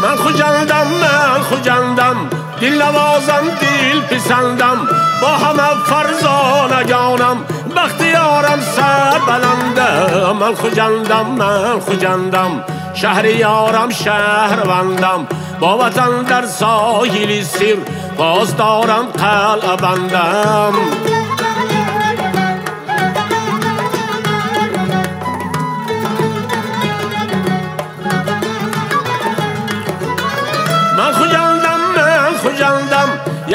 Ман Хуҷандам, ман Хуҷандам, дилнавозам, дилписандам, бо ҳама фарзонагонам бахтиёрам сарбаландам. Ман Хуҷандам, ман Хуҷандам, шаҳриёрам, шаҳрвандам, бо ватан дар соҳили сир посдорам қалъабандам. Ман Хуҷандам, ман Хуҷандам,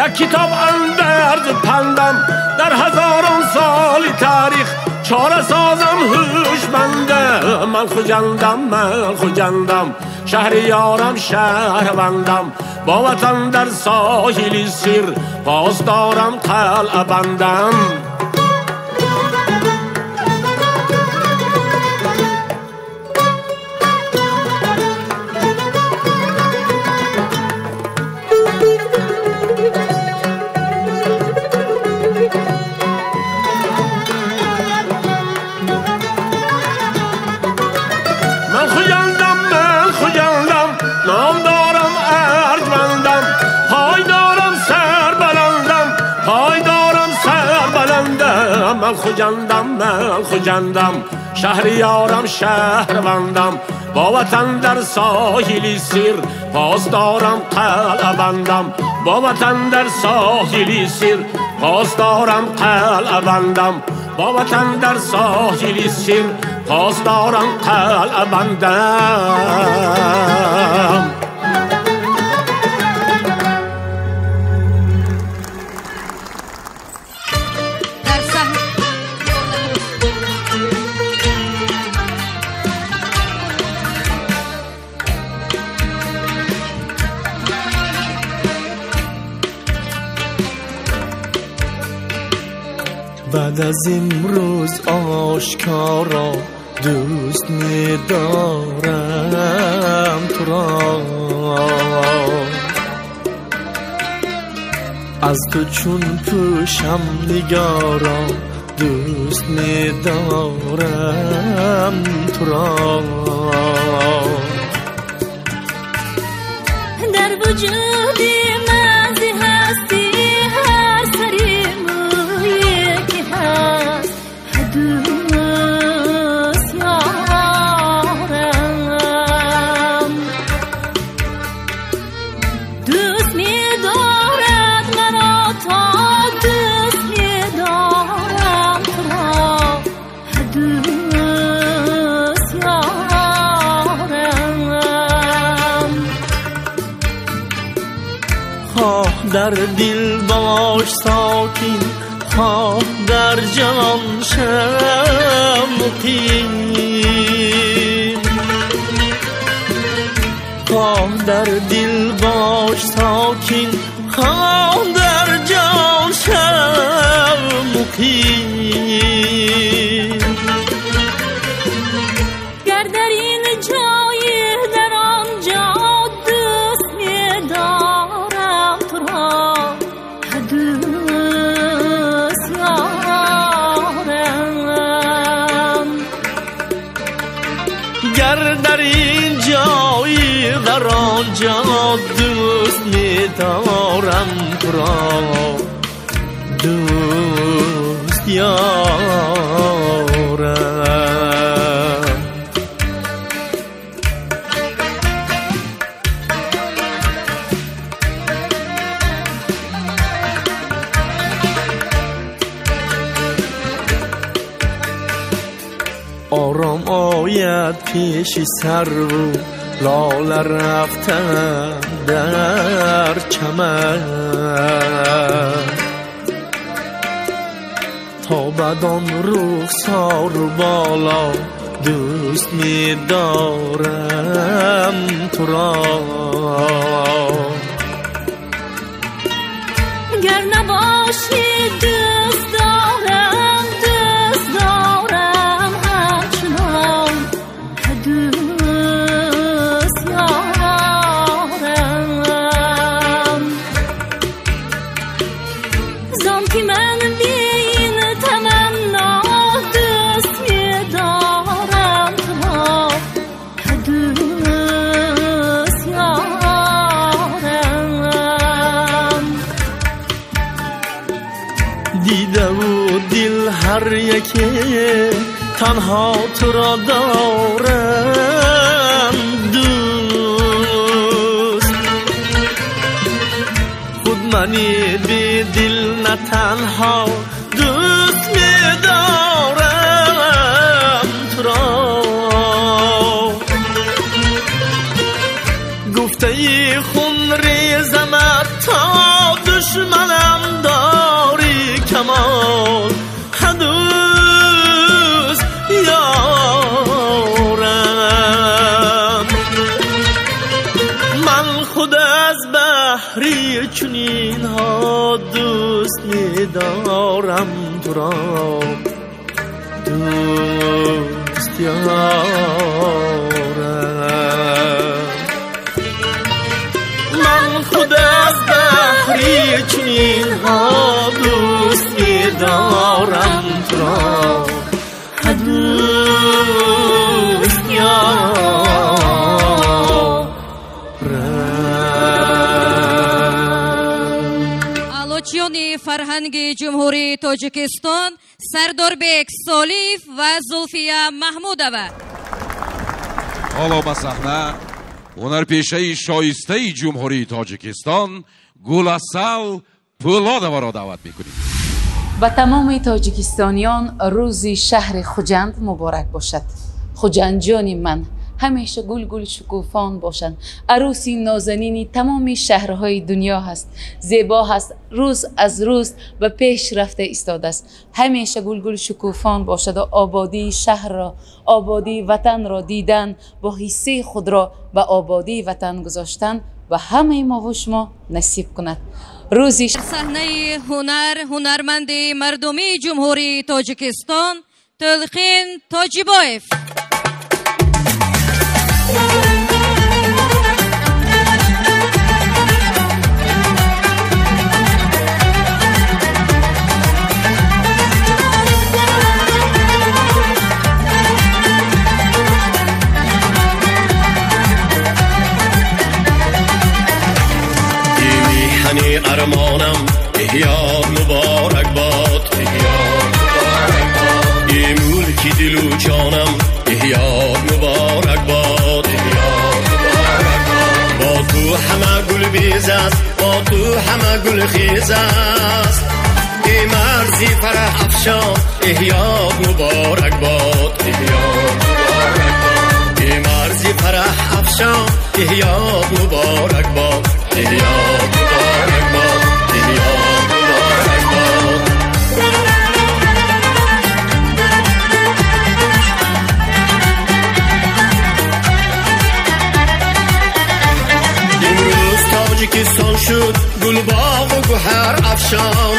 як китоб андарз пандам, дар ҳазорон соли таърих чора созам ҳушмандам. Ман Хуҷандам, ман Хуҷандам, шаҳриёрам, шаҳрвандам, бо ватан дар соҳили сир посдорам қалъабандам. Ман Хуҷандам, ман Хуҷандам, шаҳриёрам, шаҳрвандам, бо ватан дар соҳили сир посдорам қалъабандам. Бо ватан дар соҳили сир посдорам қалъабандам. Бо ватан дар соҳили сир посдорам қалъабандам. بعد از امروز آشکارا دوست می‌دارم تو را، از تو چون پوشم نگارا دوست می‌دارم تو را. در وجود من ز هستی هر سری مویی که هست دوست یارم، دوست می‌دارد مرا تا دوست می‌دارم تو را، دوست یارم. خواه در دل باش ساکن، خواه در جان شم مقیم، خواه در دل باش ساکن، خواه در جان شو مقیم. گر در این جای در آنجا دوست می‌دارم تو را، دوست یارم. گر در این جایی در آنجا دوست می‌دارم تو را، دوست یارم. آرام آید پیش سرو لاله رفتن در چمن، تا بدان رخسار و بالا دوست می‌دارم تو را. گر نباشی دوست دارم، دوست دارم همچنان، دوست یارم. زان که من بی این تمنا دوست می‌دارم تو را، دوست یارم. دیده و دل هر یکی تنها تو را دارم دوست، خود منی بی دل نه تنها دوست می‌دارم تو را. گفته ای خون ریزمت تا دشمنم داری کمال، دوست یارم. من خود از بحری چنین ها دوست می‌دارم تو را، دوست یارم. من خود از بحری چنین ها دوست می‌دارم تو را، دوست یارم. Аълочиёни фарҳанги Ҷумҳурии Тоҷикистон Сардорбек Солиев ва Зулфия Маҳмудова. Ҳоло ба саҳна ҳунарпешаи шоистаи Ҷумҳурии Тоҷикистон Гуласал Пӯлодоваро даъват мекунем. Ба тамоми тоҷикистониён рӯзи шаҳри Хуҷанд муборак бошад. Хуҷандҷони ман ҳамеша гулгул шукуфон бошанд. Арӯси нозанини тамоми шаҳрҳои дунё ҳаст, зебо ҳаст, рӯз аз рӯз ба пеш рафта истодааст. Ҳамеша гулгул шукуфон бошад ва ободии шаҳрро, ободии ватанро дидан, бо ҳиссаи худро ба ободии ватан гузоштан ба ҳамаи мову шумо насиб кунад. Рӯзи саҳнаи ҳунар ҳунарманди мардумии Ҷумҳурии Тоҷикистон Тулқин Тоҷибоев. ارمانم احیا مبارک باد، احیا مبارک باد. ای ملکی دل و جانم احیا مبارک باد، احیا مبارک باد. با تو همه گل بیز است، با تو همه گل خیز است. ای مرزی فرح افشان احیا مبارک باد، احیا مبارک باد. ای مرزی فرح افشان احیا مبارک باد، احیا مبارک باد، احیا مبارک باد. Тоҷикистон шуд гулбоғу гуҳар афшон,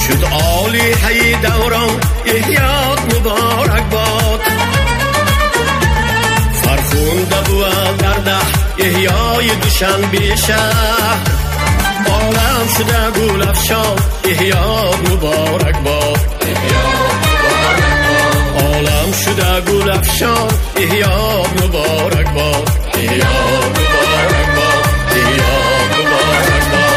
шуд олиҳаи даврон эҳёт муборак бод. Фархунда бувад дар даҳ эҳёи Душанбе шаҳр, олам шуда гулафшон эҳёт муборак бод. Олам шуда гулафшон эҳёт муборак бод. Эҳёт муборак бод. Эҳёт муборак бод.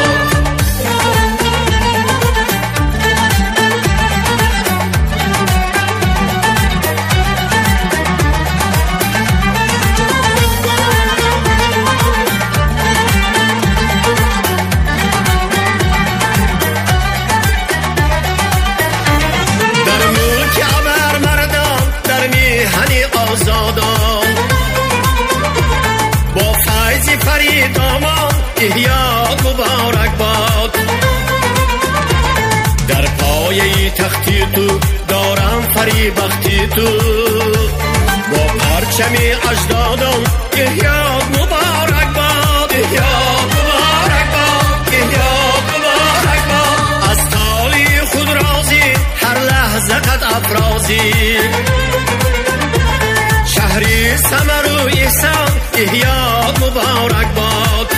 Дар мулки абармардон, дар меҳани озодон, бо файзи фаридомон эҳёт муборак бод. Дар пояи тахти ту дорам фарибахти ту, бо парчами аҷдодон эҳёт муборак бод. Эҳёт муборак бод. Эҳёт муборак бод. Аз толии худ розӣ, ҳар лаҳза қад афрозӣ, шаҳри самару эҳсон эҳёт муборак бод.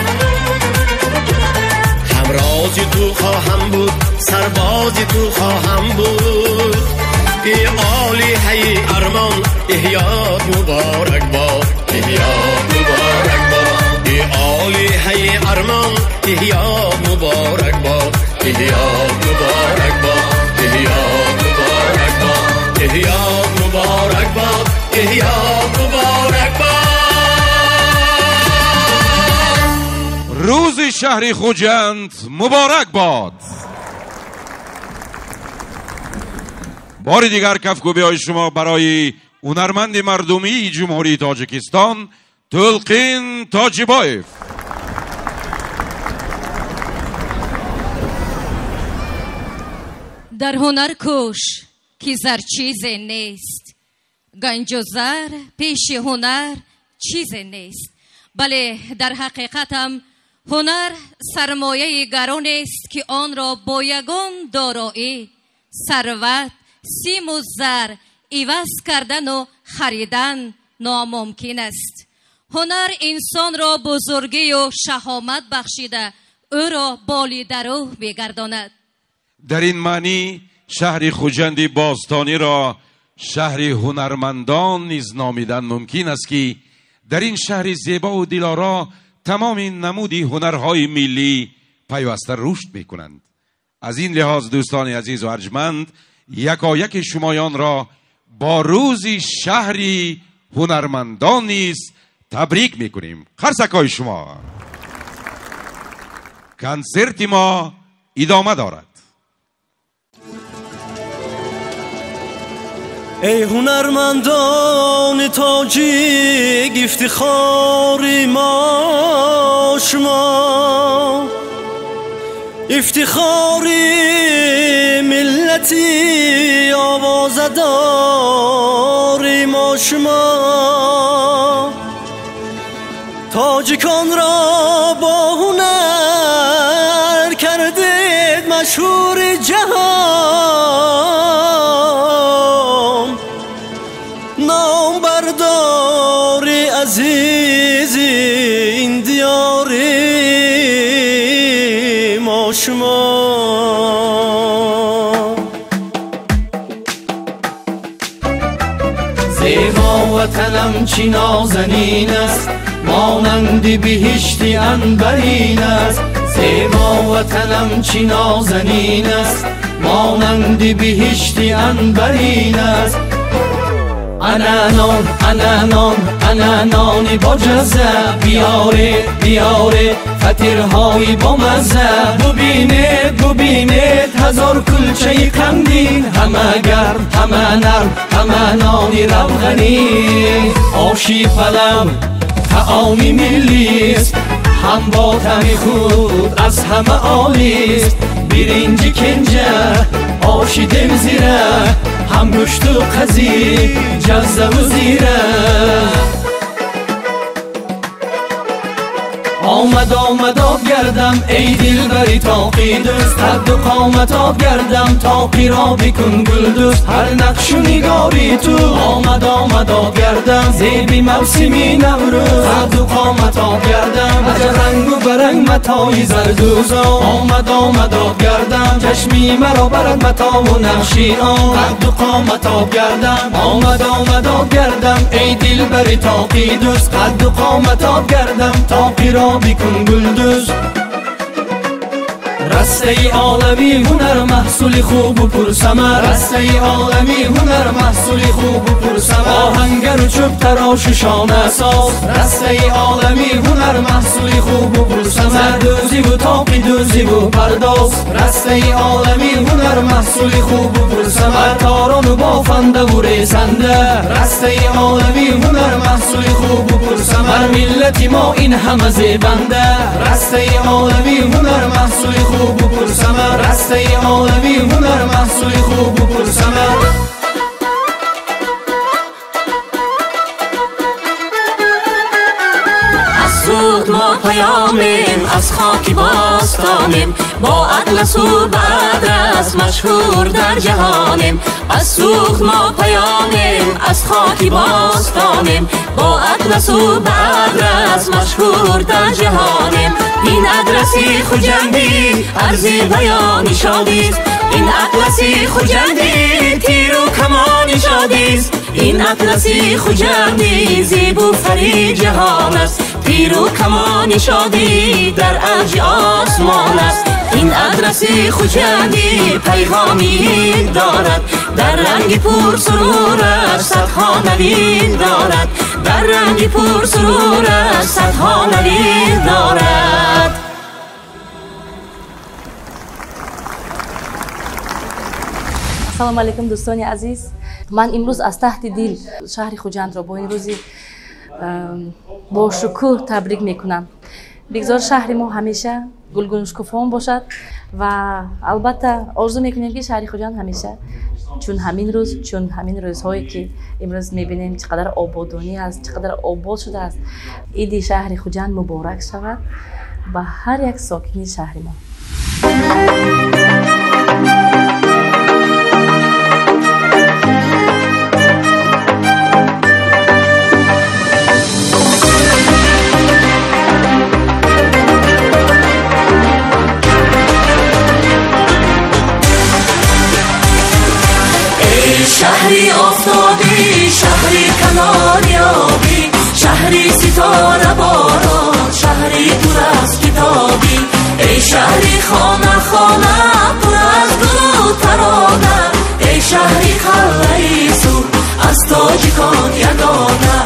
Ҳамрози ту хоҳам буд, сарбози ту хоҳам буд, эй олиҳаи армон эҳёт муборак бод. Эҳёт муборак бод. Эй олиҳаи армон эҳёт муборак бод. Эҳёт муборак бод. Эҳёт муборак бод. Эҳёт муборак бод. Эҳёт муборак бод. Рӯзи шаҳри Хуҷанд муборак бод. Бори дигар кафкӯбиҳои шумо барои ҳунарманди мардумии Ҷумҳурии Тоҷикистон Тулқин Тоҷибоев. Дар ҳунар кӯш ки зар чизе нест, ганҷу зар пеши ҳунар чизе нест. Бале, дар ҳақиқатам ҳунар сармояи гаронест ки онро бо ягон дороӣ, сарват, симу зар иваз кардану харидан номумкин аст. Ҳунар инсонро бузургию шаҳомат бахшида, ӯро болидарӯҳ мегардонад. Дар ин маънӣ шаҳри Хуҷанди бостониро шаҳри ҳунармандон низ номидан мумкин аст ки дар ин шаҳри зебову дилоро тамоми намуди ҳунарҳои миллӣ пайваста рушд мекунанд. Аз ин лиҳоз дӯстони азизу арҷманд, якояки шумоёнро бо рӯзи шаҳри ҳунармандон низ табрик мекунем. Қарсакҳои шумо. Консерти мо идома дорад. Эй ҳунармандони тоҷик, ифтихори мо шумо, ифтихори миллати овозадори мо шумо, тоҷиконро бо ҳунар кардед машҳури ҷаҳон, номбардори азизи ин диёри мо шумо. Зебо ватанам чӣ нозанин аст, монанди биҳишти анбарин аст. Зебо ватанам чӣ нозанин аст, монанди биҳишти анбарин аст. Ана нон, ана нон, ана нони боҷаза, биёред, биёред фатирҳои бомазза. Бубинед, бубинед ҳазор кулчаи қандӣ, ҳама гарм, ҳама нарм, ҳама нони равғанӣ. Оши палав таоми миллист, ҳам бо таъми худ аз ҳама олист. Биринҷи кенҷа, оши демзира, ҳам гӯшту қазӣ, ҷаззаву зира. Омад омад об гардам эй дилбари тоқи дӯст, қадду қомат об гардам тоқиро бикун гулдӯст. Ҳар нақшу нигори ту омад омад об гардам, зеби мавсими Наврӯз қадду қомат об гардам. Аҷаб рангу баранг матои зардӯзон омад омад об гардам, чашми маро барад матову нақши он қадду қомат об гардам. Омад омад об гардам эй дилбари тоқи дӯст, қадду қомат об гардам тоқиро бикун гулдӯз. Растаи олами ҳунар маҳсули хубу пурсамар, растаи олами ҳунар маҳсули хубу пурсамар. Оҳангару чӯбтарошу шонасоз, растаи олами ҳунар маҳсули хубу пурсамар. Зардӯзиву тоқи дӯзиву пардоз, растаи олами ҳунар маҳсули хубу пурсамар. Торону бофандаву ресанда, растаи олами ҳунар маҳсули хубу пурсамар. Миллати мо ин ҳама зебанда, растаи олами ҳунар маҳсули хубу пурсамар. Растаи олами ҳунар маҳсули хубу пурсамар. Аз суғд мо паёмем, аз хоки бостонем, бо атласу бадрас машҳур дар ҷаҳонем. Аз суғд мо паёмем, аз хоки бостонем, бо атласу бадрас машҳур дар ҷаҳонем. Ин адраси Хуҷандӣ арзи баёни шодист, ин атласи Хуҷандӣ тиру камони шодист. Ин атласи Хуҷандӣ зебу фари ҷаҳон аст, тиру камони шодӣ дар авҷи осмон аст. Ин адраси Хуҷандӣ пайғоми дорад, дар ранги пурсурураш садҳо навид дорад, дар ранги пурсурураш садҳо навид дорад. Ассалому алайкум дӯстони азиз. Ман имрӯз аз таҳти дил шаҳри Хуҷандро бо ин рӯзи бошукӯҳ табрик мекунам. Бигзор шаҳри мо ҳамеша гулгуншукуфон бошад ва албатта орзу мекунем, ки шаҳри Хуҷанд ҳамеша чун ҳамин рӯз, чун ҳамин рӯзҳое ки имрӯз мебинем, чӣ қадар ободонӣ аст, чӣ қадар обод шудааст. Иди шаҳри Хуҷанд муборак шавад ба ҳар як сокини шаҳри мо. Шаҳри офтобӣ, шаҳри канори обӣ, шаҳри ситораборон, шаҳри пур аз китобӣ. Эй шаҳри хона хона пур аз гулу тарона, эй шаҳри қалъаи сурх аз тоҷикон ягона,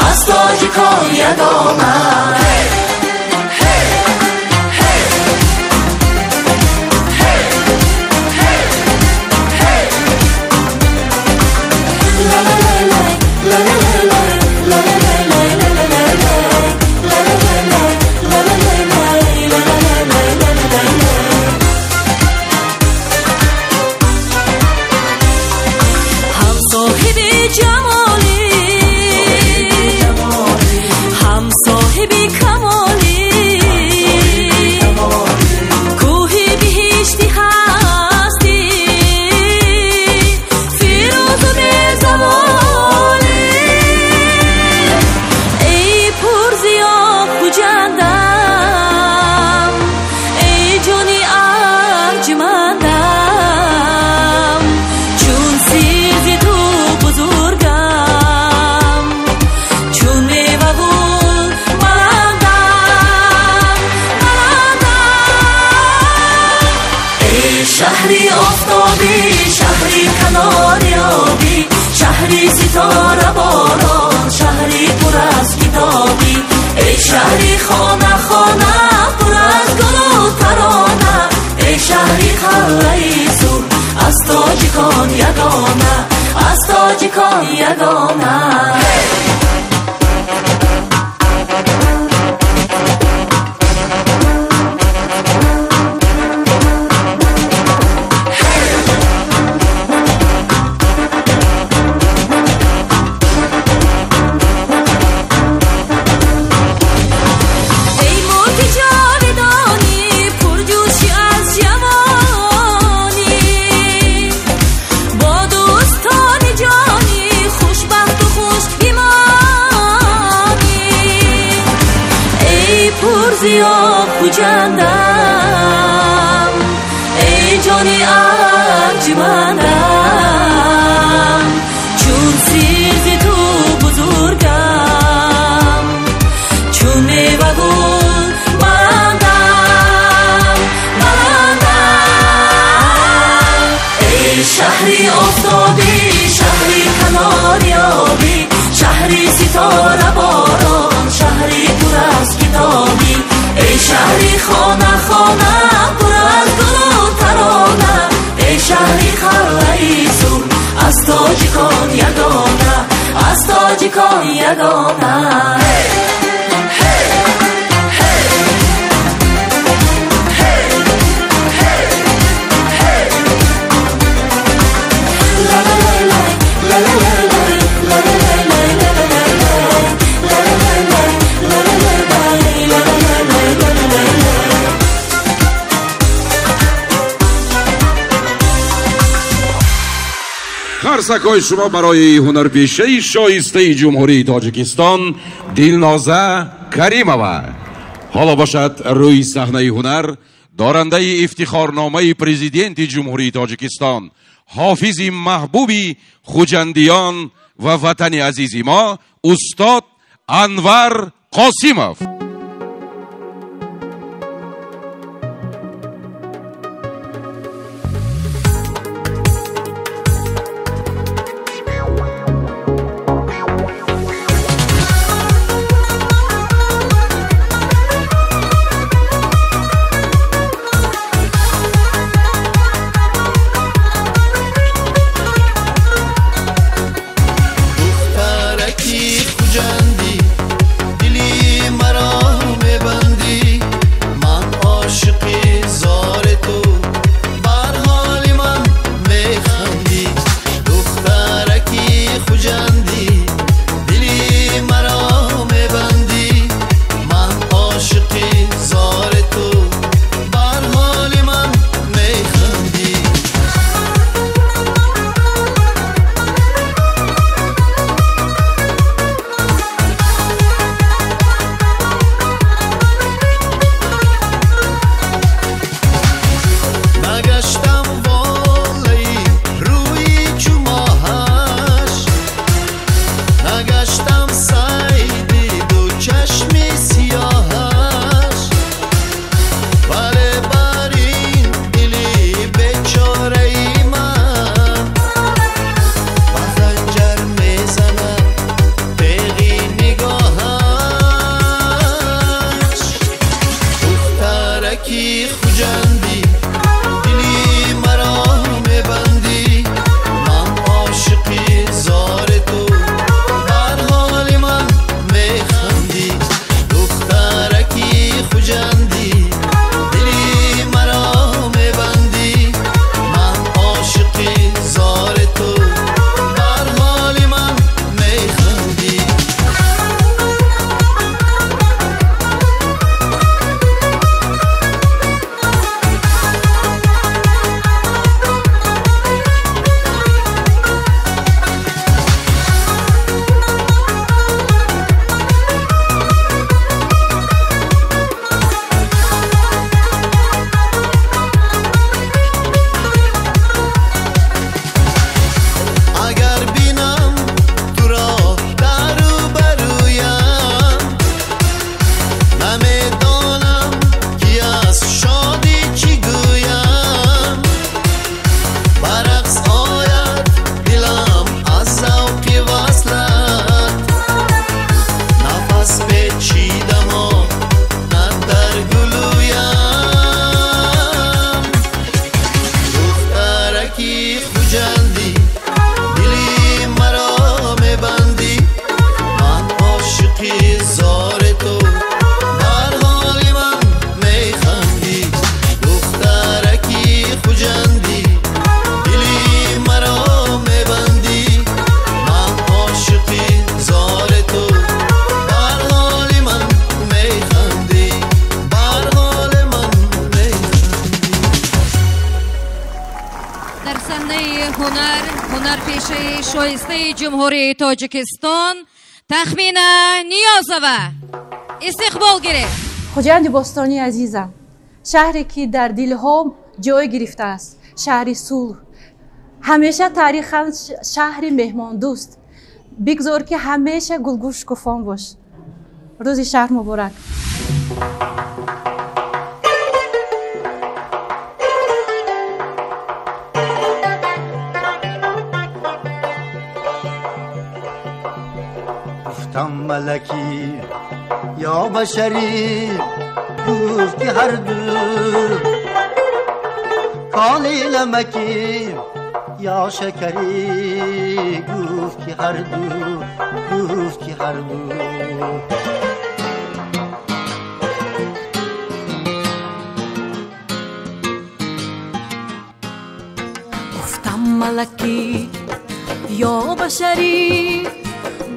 аз тоҷикон ягона. Шаҳри офтобӣ, шаҳри канори обӣ, шаҳри ситораборон, шаҳри пур аз китобӣ. Эй шаҳри хона хона пур аз гулу тарона, эй шаҳри қалъаи сурх аз тоҷикон ягона, аз тоҷикон ягона. Эй, мулки биё Хуҷандам, эй ҷони арҷмандам, чун сирзи ту бузургам, чун мевагул баландам, баландам. Эй шаҳри офтобӣ, шаҳри канори обӣ, шаҳри ситораборон, шаҳри пур аз китобӣ. Эй шаҳри хона хона пур аз гулу тарона, эй шаҳри қалъаи сурх, аз тоҷикон ягона, аз тоҷикон ягона. Қарсакҳои шумо барои ҳунарпешаи шоистаи Ҷумҳурии Тоҷикистон Дилноза Каримова. Ҳоло бошад рӯи саҳнаи ҳунар дорандаи ифтихорномаи президенти Ҷумҳурии Тоҷикистон, ҳофизи маҳбуби хуҷандиён ва ватани азизи мо, устод Анвар Қосимов. Ҳунарпешаи шоистаи Ҷумҳурии Тоҷикистон Тахмина Ниёзова истиқбол гирифт. Хуҷанди бостонии азизам, шаҳре ки дар дилҳо ҷой гирифтааст, шаҳри сулҳ, ҳамеша таърихан шаҳри меҳмондӯст. Бигзор ки ҳамеша гулгул шукуфон бош. Рӯзи шаҳр муборак. Гуфтам малакӣ ё башарӣ, гуфт ки ҳар ду. Кони намакӣ ё шакарӣ, гуфт ки ҳар ду, гуфт ки ҳар ду. Гуфтам малакӣ ё башарӣ,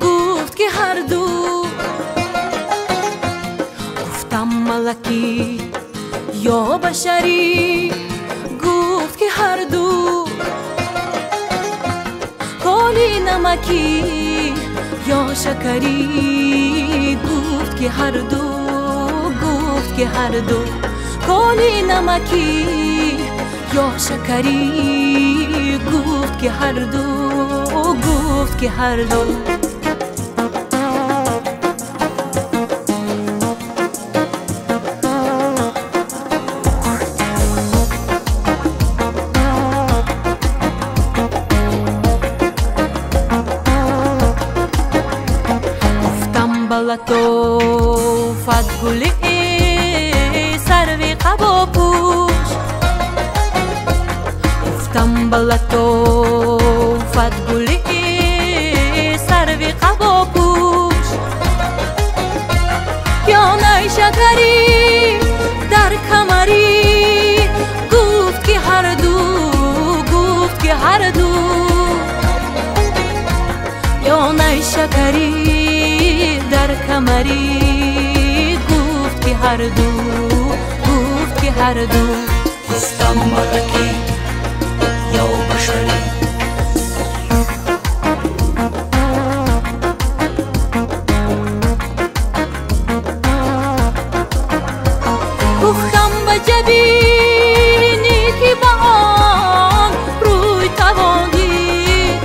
гуфт ки ҳар ду. Гуфтам малакӣ ё башарӣ, гуфт ки ҳар ду. Кони намакӣ ё шакарӣ, гуфт ки ҳар ду, гуфт ки ҳар ду. Кони намакӣ ё шакарӣ, гуфт ки ҳар ду, гуфт ки ҳар ду. Латофат гули сарви қабопӯш, гуфтам ба латофат гули сарви қабопӯш. Ё найшакарӣ дар камарӣ, гуфт ки ҳар ду, гуфт ки ҳар ду. Ё найшакарӣ дар камарӣ, гуфт ки ҳар ду, гуфт ки ҳар ду. Гуфтам малакӣ ё башарӣ. Гуфтам ба ҷабине ки ба он рӯй тавон дид,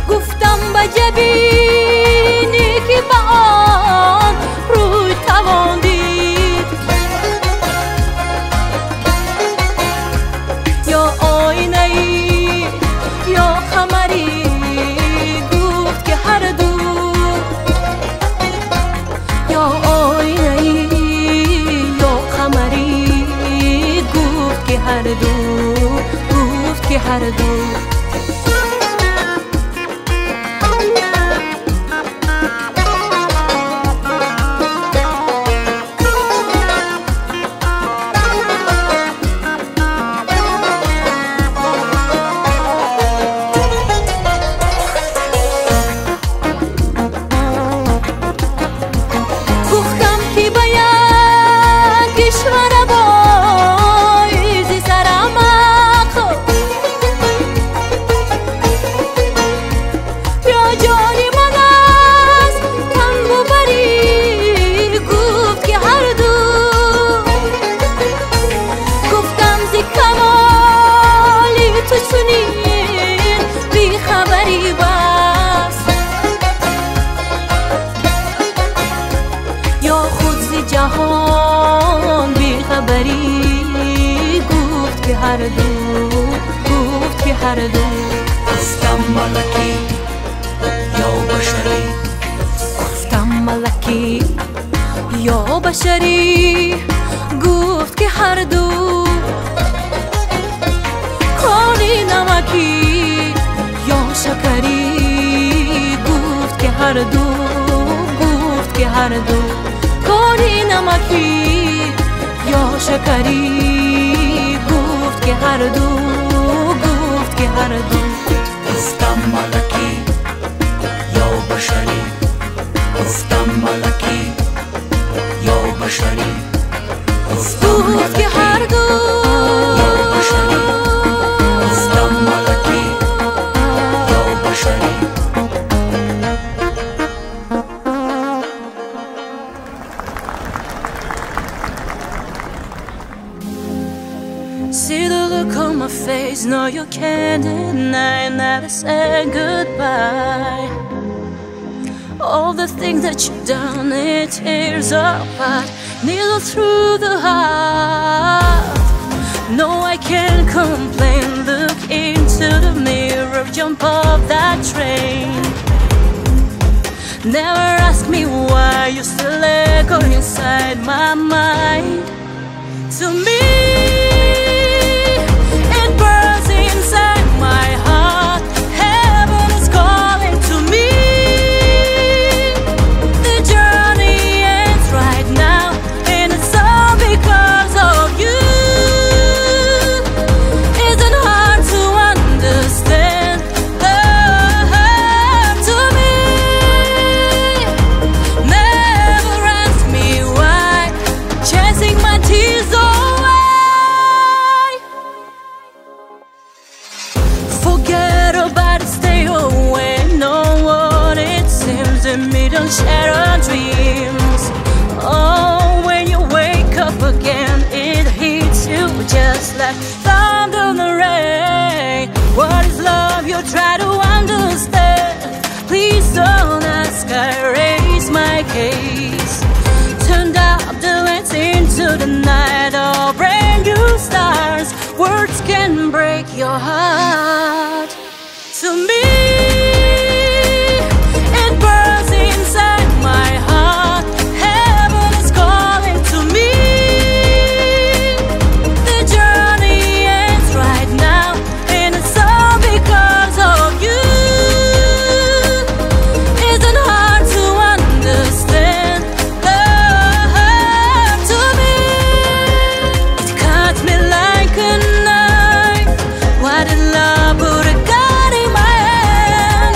гуфтам ба ҷабине ки ба он рӯй тавон дид. Ё оинаӣ ё қамарӣ, гуфт ки ҳар ду. Ё оинаӣ ё қамарӣ, гуфт ки ҳар ду, гуфт ки ҳар ду. Гуфтам ки ба як кишвара боизи сарамақ, ё ҷони ман аст тангу барӣ, гуфт ки ҳар ду. Гуфтам зи камоли ту чунин бехабарӣ бас, ё худ зи ҷаҳон бехабарӣ, гуфт ки ҳар ду, гуфт ки ҳар ду. Гуфтам малакӣ ё башарӣ. Гуфтам малакӣ ё башарӣ, гуфт ки ҳар ду. Кони намакӣ ё шакарӣ, гуфт ки ҳар ду, гуфт ки ҳар ду. Кони намакӣ ё шакарӣ, гуфт ки ҳар ду, гуфт ки ҳар ду. Гуфтам малакӣ ё башарӣ. Гуфтам малакӣ ё башарӣ. Гуфт ки ҳар ду. Ё башарӣ. Гуфтам малакӣ ё башарӣ. No, you can't deny, never say goodbye. All the things that you've done, it tears apart, needle through the heart. No, I can't complain. Look into the mirror, jump off that train. Never ask me why you still echo inside my mind. To me, it burns inside my heart. Heaven is calling to me. The journey ends right now, and it's all because of you. Isn't hard to understand. Love to me. Never ask me why, chasing my tears away. Forget about it, stay away. Know what it seems, and me don't share our dreams. Oh, when you wake up again, it hits you just like thunder in the rain. What is love? You try to understand. Please don't ask, I raise my case. Turned up the lights into the night of brand new stars. Words can break your heart. To me, it burns inside my heart. Heaven is calling to me. The journey ends right now, and it's all because of you. Isn't hard to understand. Love to me, it cuts me like a knife. Why did love put a gun in my hand?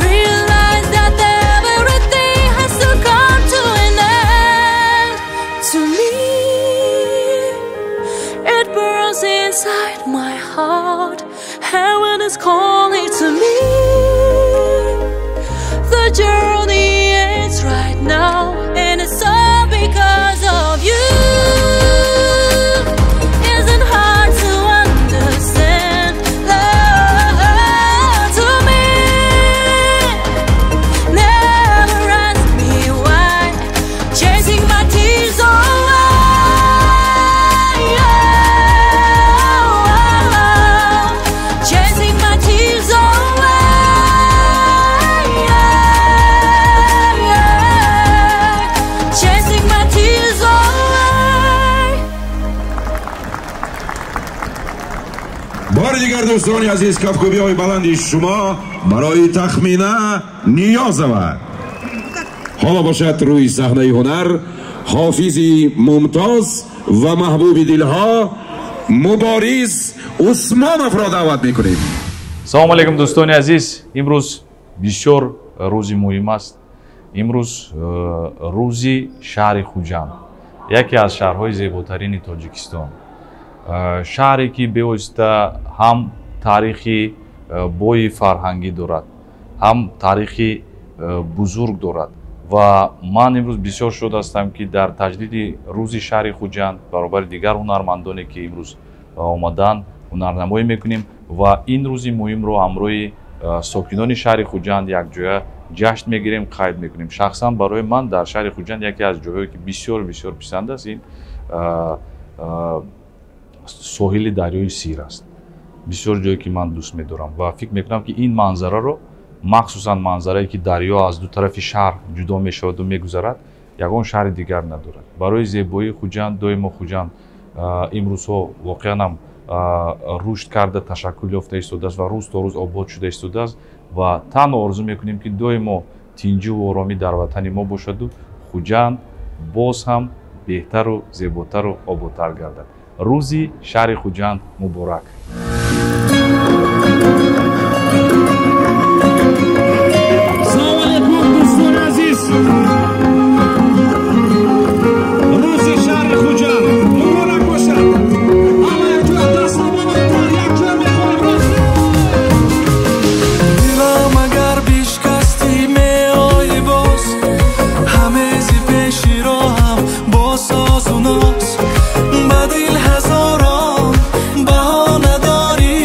Realize that everything has to come to an end. To me, it burns inside my heart. Heaven is calling to me. The journey ends right now, and it's all because of you. Isn't hard to understand. Love to me. Never ask me why, chasing my tears away. Chasing my tears away. Chasing my tears away. Бори дигар дӯстони азиз, кафкӯбиҳои баланди шумо барои Тахмина Ниёзова. Ҳоло бошад рӯи саҳнаи ҳунар ҳофизи мумтоз ва маҳбуби дилҳо Мубориз Усмоновро даъват мекунем. Салому алейкум, дӯстони азиз. Имрӯз бисёр рӯзи муҳим аст. Имрӯз рӯзи шаҳри Хуҷанд, яке аз шаҳрҳои зеботарини Тоҷикистон, шаҳре ки бевосита ҳам таърихи бои фарҳангӣ дорад, ҳам таърихи бузург дорад. Ва ман имрӯз бисёр шод ҳастам, ки дар таҷлили рӯзи шаҳри Хуҷанд баробари дигар ҳунармандоне, ки имрӯз омаданд, ҳунарнамоӣ мекунем ва ин рӯзи муҳимро ҳамроҳи сокинони шаҳри Хуҷанд якҷоя ҷашн мегирем, қайд мекунем. Шахсан барои ман дар шаҳри Хуҷанд яке аз ҷойҳое, ки бисёр бисёр писанд аст, ин соҳили дарёи Сир аст. Бисёр ҷое, ки ман дӯст медорам ва фикр мекунам, ки ин манзараро, махсусан манзарае, ки дарё аз ду тарафи шаҳр ҷудо мешаваду мегузарад, ягон шаҳри дигар надорад. Барои зебоии Хуҷанд доимо Хуҷанд имрӯзҳо воқеан ҳам рушд карда, ташаккул ёфта истодааст ва рӯз то рӯз обод шуда истодааст. Ва танҳо орзу мекунем, ки доимо тинҷиву оромӣ дар ватани мо бошаду Хуҷанд боз ҳам беҳтару зеботару ободтар гардад. Рӯзи шаҳри Хуҷанд муборак. Салому алейкум, дӯстони азиз. Рӯзи шаҳри Хуҷанд муборак бошад. Ҳама якҷоя даст болотар, якҷоя мехонем. Дилам агар бишкастӣ, меоӣ боз, ҳамези пеши роҳам бо созу ноз. Ба дил ҳазорон баҳона дорӣ.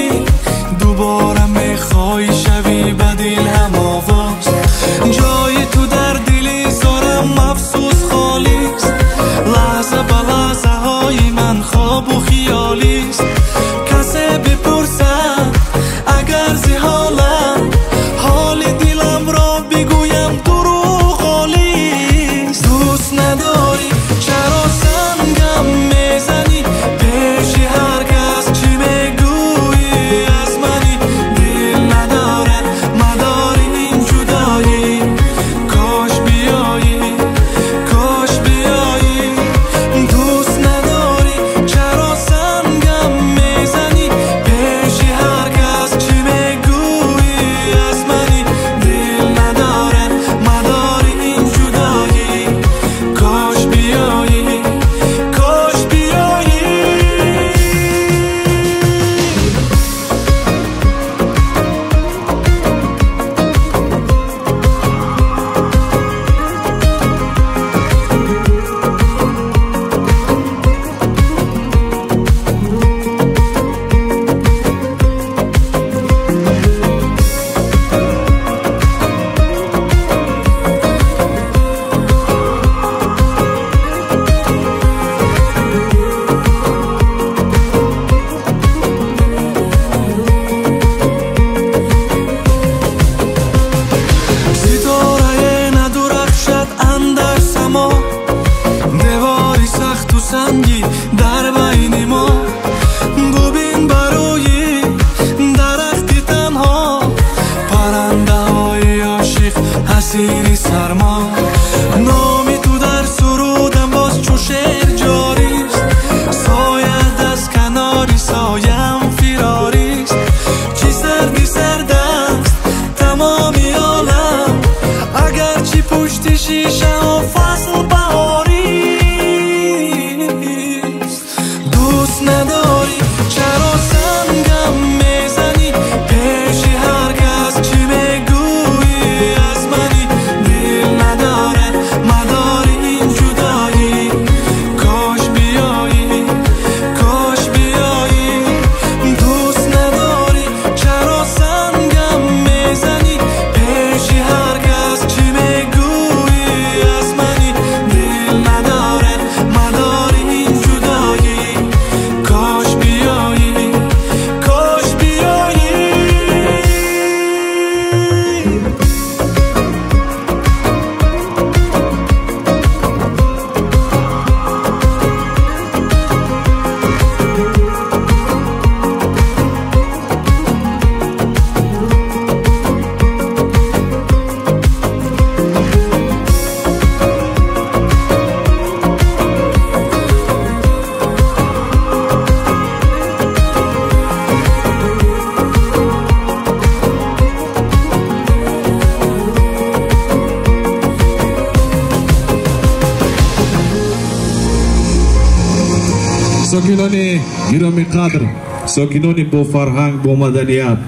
Сокинони гиромиқадр, сокинони бо фарҳанг, бо маданият,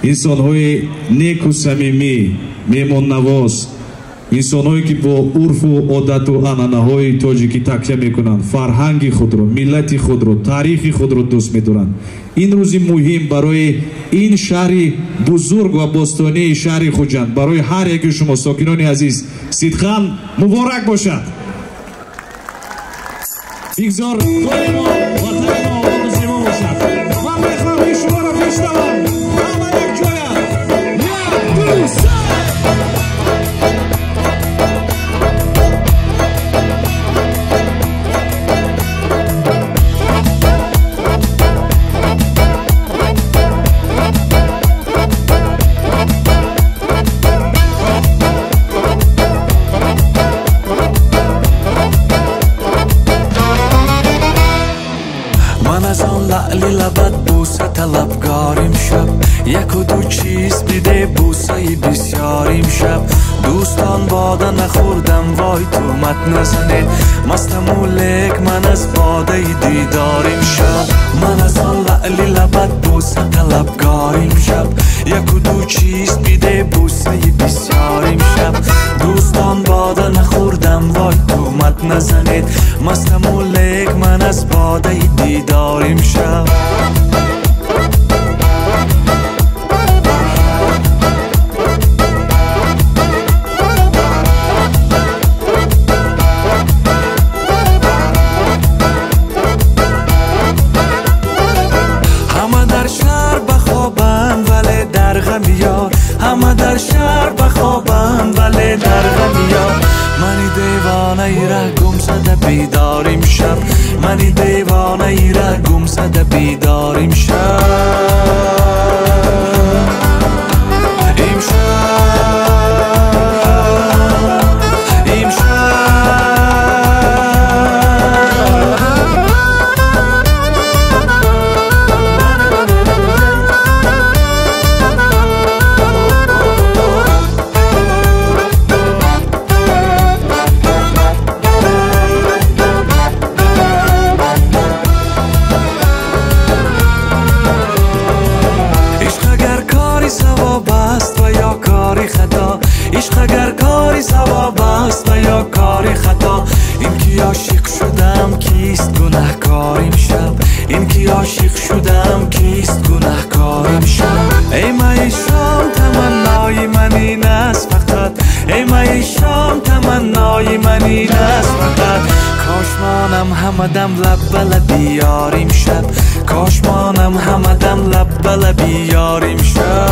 инсонҳои неку самимӣ, меҳмоннавоз, инсонҳое ки бо урфу одату анъанаҳои тоҷикӣ такя мекунанд, фарҳанги худро, миллати худро, таърихи худро дӯст медоранд. Ин рӯзи муҳим барои ин шаҳри бузург ва бостонии шаҳри Хуҷанд, барои ҳар яки шумо сокинони азиз сидқан муборак бошад. Бигзор доимо ватани мо ободу зебо бошад. Ман мехоҳам ки шуморо бишнавам. Ҳама якҷоя. Як, ду, се. Талабгорим шаб, яку ду чиз биде бусаи бисёрим шаб. Дӯстон бода нахӯрдам, вой тӯҳмат назанед, мастаму лек ман аз бодаи дидорим шаб. Ман аз он лаъли лабат буса талабгорим шаб, яку ду чиз биде бусаи бисёрим шаб. Дӯстон бода нахӯрдам, вой тӯҳмат назанед, мастаму лек ман аз бодаи дидорим шаб. Ҳама дар шаҳр бахобанд, вале дар ғами ёр. Мани девонаи ра гум зада бедорим шаб, мани девонаи ра гум зада бедорим шаб. Ишқ агар кори савоб аст ва ё кори хато, ин ки ошиқ шудам кист гунаҳкорим шаб, ин ки ошиқ шудам кист гунаҳкорим шаб. Эй майи шом таманнои ман ин аст фақат, эй майи шом таманнои ман ин аст фақат. Кош монам ҳамадам лаб ба лаби ёрим шаб, кош монам ҳамадам лаб ба лаби ёрим шаб.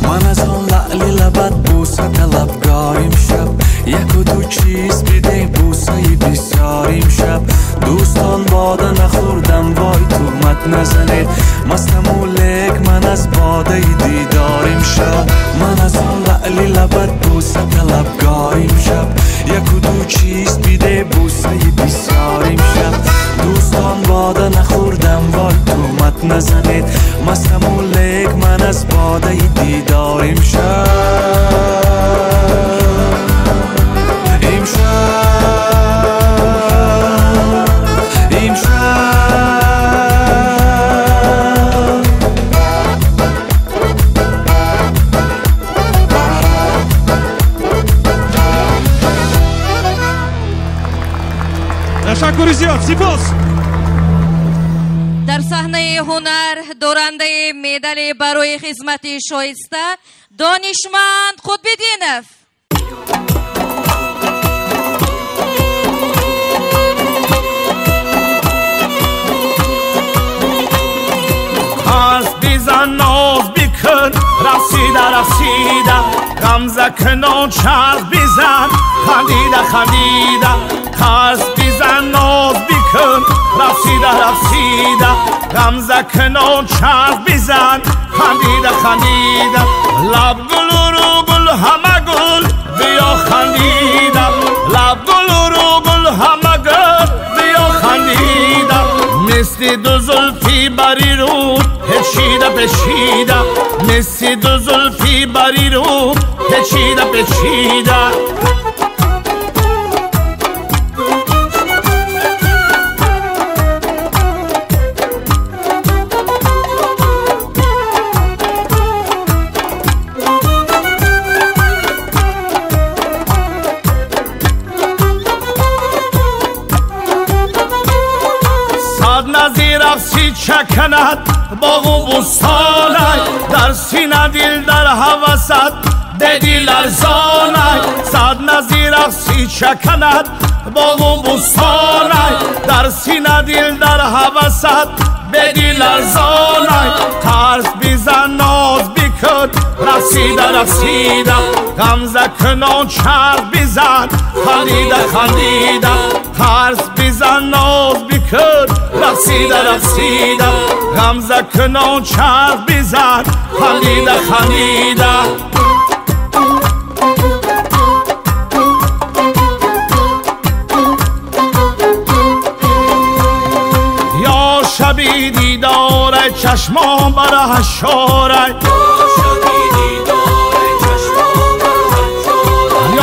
Ман аз он лаъли лабат буса талабгорим шаб, яку ду чиз биде бусаи бисёрим шаб. Дӯстон бода нахӯрдам, вой тӯҳмат назанед, мастаму лек ман аз бодаи дидорим шаб. Ман аз он лаъли лабат буса талабгорим шаб, яку ду чиз биде бусаи бисёрим шаб. Дӯстон бода нахӯрдам, вой тӯҳмат назанед, мастаму лек ман аз бодаи дидорим шаб. Ташаккури зиёд, сипос. Дар саҳнаи ҳунар дорандаи медали барои хизмати шоиста Донишманд Қутбиддинов. Аз бизан, ноз бикун, рақсида рақсида, ғамза кунон чарх бизан, хандида хандида. Қас бизан, ноз бикун. бикун рақсида рақсида ғамза кунон чарх бизан хандида хандида лаб гулу рӯ гул ҳама гул биё хандида лаб гулу рӯ гул ҳама гул биё хандида мисли ду зулфи бари рӯ печида печида мисли ду зулфи бари рӯ печида печида. Чаканад боғу бӯстонай дар сина дил дар ҳавасат бедил арзонай сад нази рақси чаканад боғу бӯстонай дар сина дил дар ҳавасат бедил арзонай тарс бизан ноз бикун рақсида рақсида ғамза кунон чарх бизан хандида хандида тарс бизан ноз бикун рақсида рақсида ғамза кунон чарх бизан хандида хандида. Ё шаби дидора чашмон бар ҳашора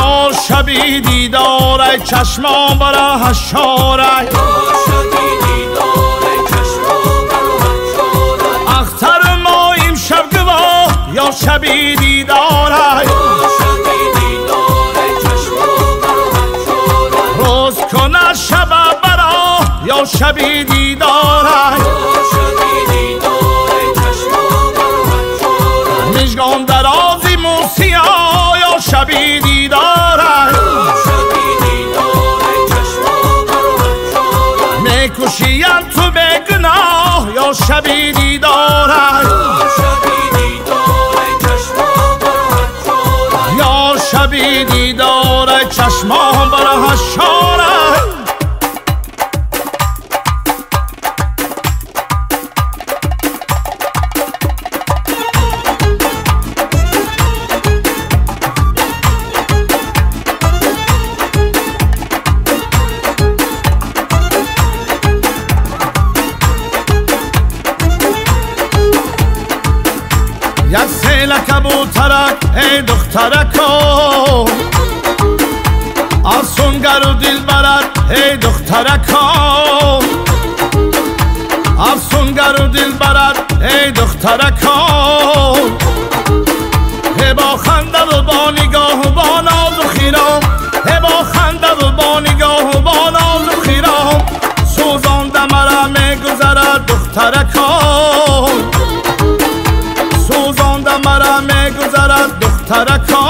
ё шаби дидора чашмон бар ҳашора ахтар мо имшаб гувоҳ ё шаби дидора рӯз кунад шаба баро ё шаби дидора мижгон дарози мусиё ё шаби дидора мекушиям ту бегуноҳ ё шаби дидора ё шаби дидора чашмон бар ҳашора. Як села кабутарак эй духтарако афсунгару дилбарак эй духтарако афсунгару дилбарак эй духтарако ҳе бо хандаву бо нигоҳу бо нозу хиром ҳе бо хандаву бо нигоҳу бо нозу хиром сӯзонда мара мегузарад духтарако сӯзонда мара мегузарад духтарако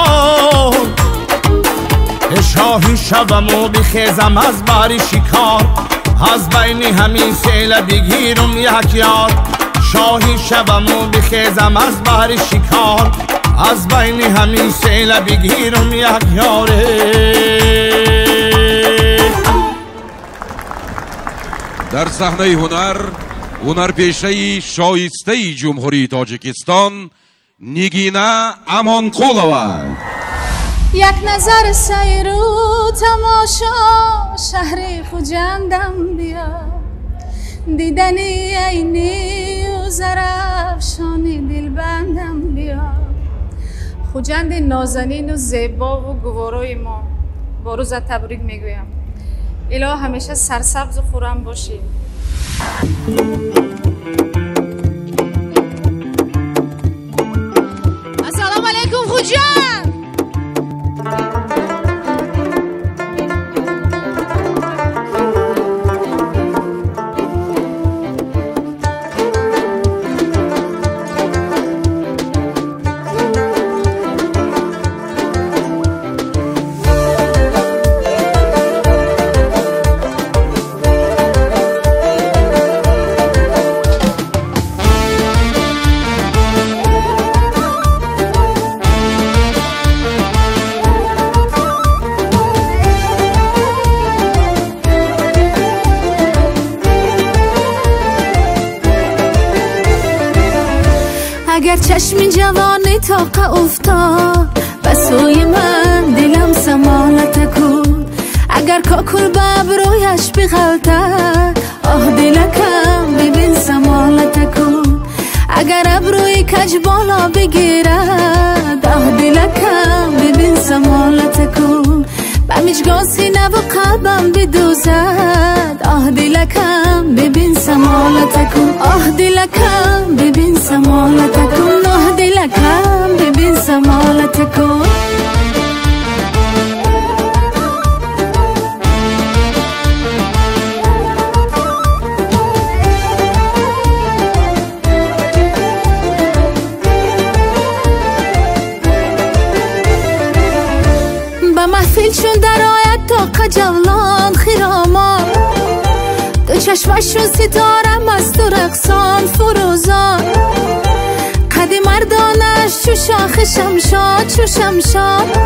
шоҳи шабаму бихезам аз бари шикор аз байни ҳамин села бигирум як ёр шоҳи шабаму бихезам аз бари шикор аз байни ҳамин села бигирум як ёре. Дар саҳнаи ҳунар ҳунарпешаи шоистаи Ҷумҳурии Тоҷикистон Нигина Амонқулова. Як назар сайру тамошо шаҳри Хуҷандам биё дидани айнию зарафшони дилбандам биё. Хуҷанди нозанину зебову гуворои мо бо рӯзат табрик мегӯям. Илоҳ ҳамеша сарсабзу хуррам бошӣ. Ассалому алайкум, Хуҷанд! اگر چشم جوانی طاقه افتاد به سوی من دلم سمالت کن. اگر کاکل به ابرویش بغلطد آه دلکم ببین سمالت کن. اگر ابروی کج بالا بگیرد آه دلکم ببین سمالت کن. به مشگاه سینه و قلبم بدوزد آه دلکم ببین سمالت کن. آه دلکم ببین سمالت کن. آه دلکم ببین سمالت کن. چون در آید طاقه جولان خرامان، دو چشمشون ستاره مست و رقصان فروزان. قد مردانش چو شاخ شمشاد چو شمشاد،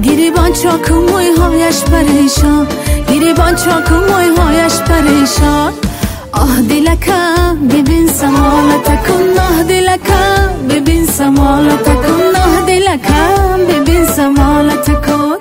گریبان چاک و مویهایش پریشان، گریبان چاک و مویهایش پریشان. آه دلکم ببین سمالت کن. آه دلکم ببین سمالت کن. آه دلکم ببین سمالت کن.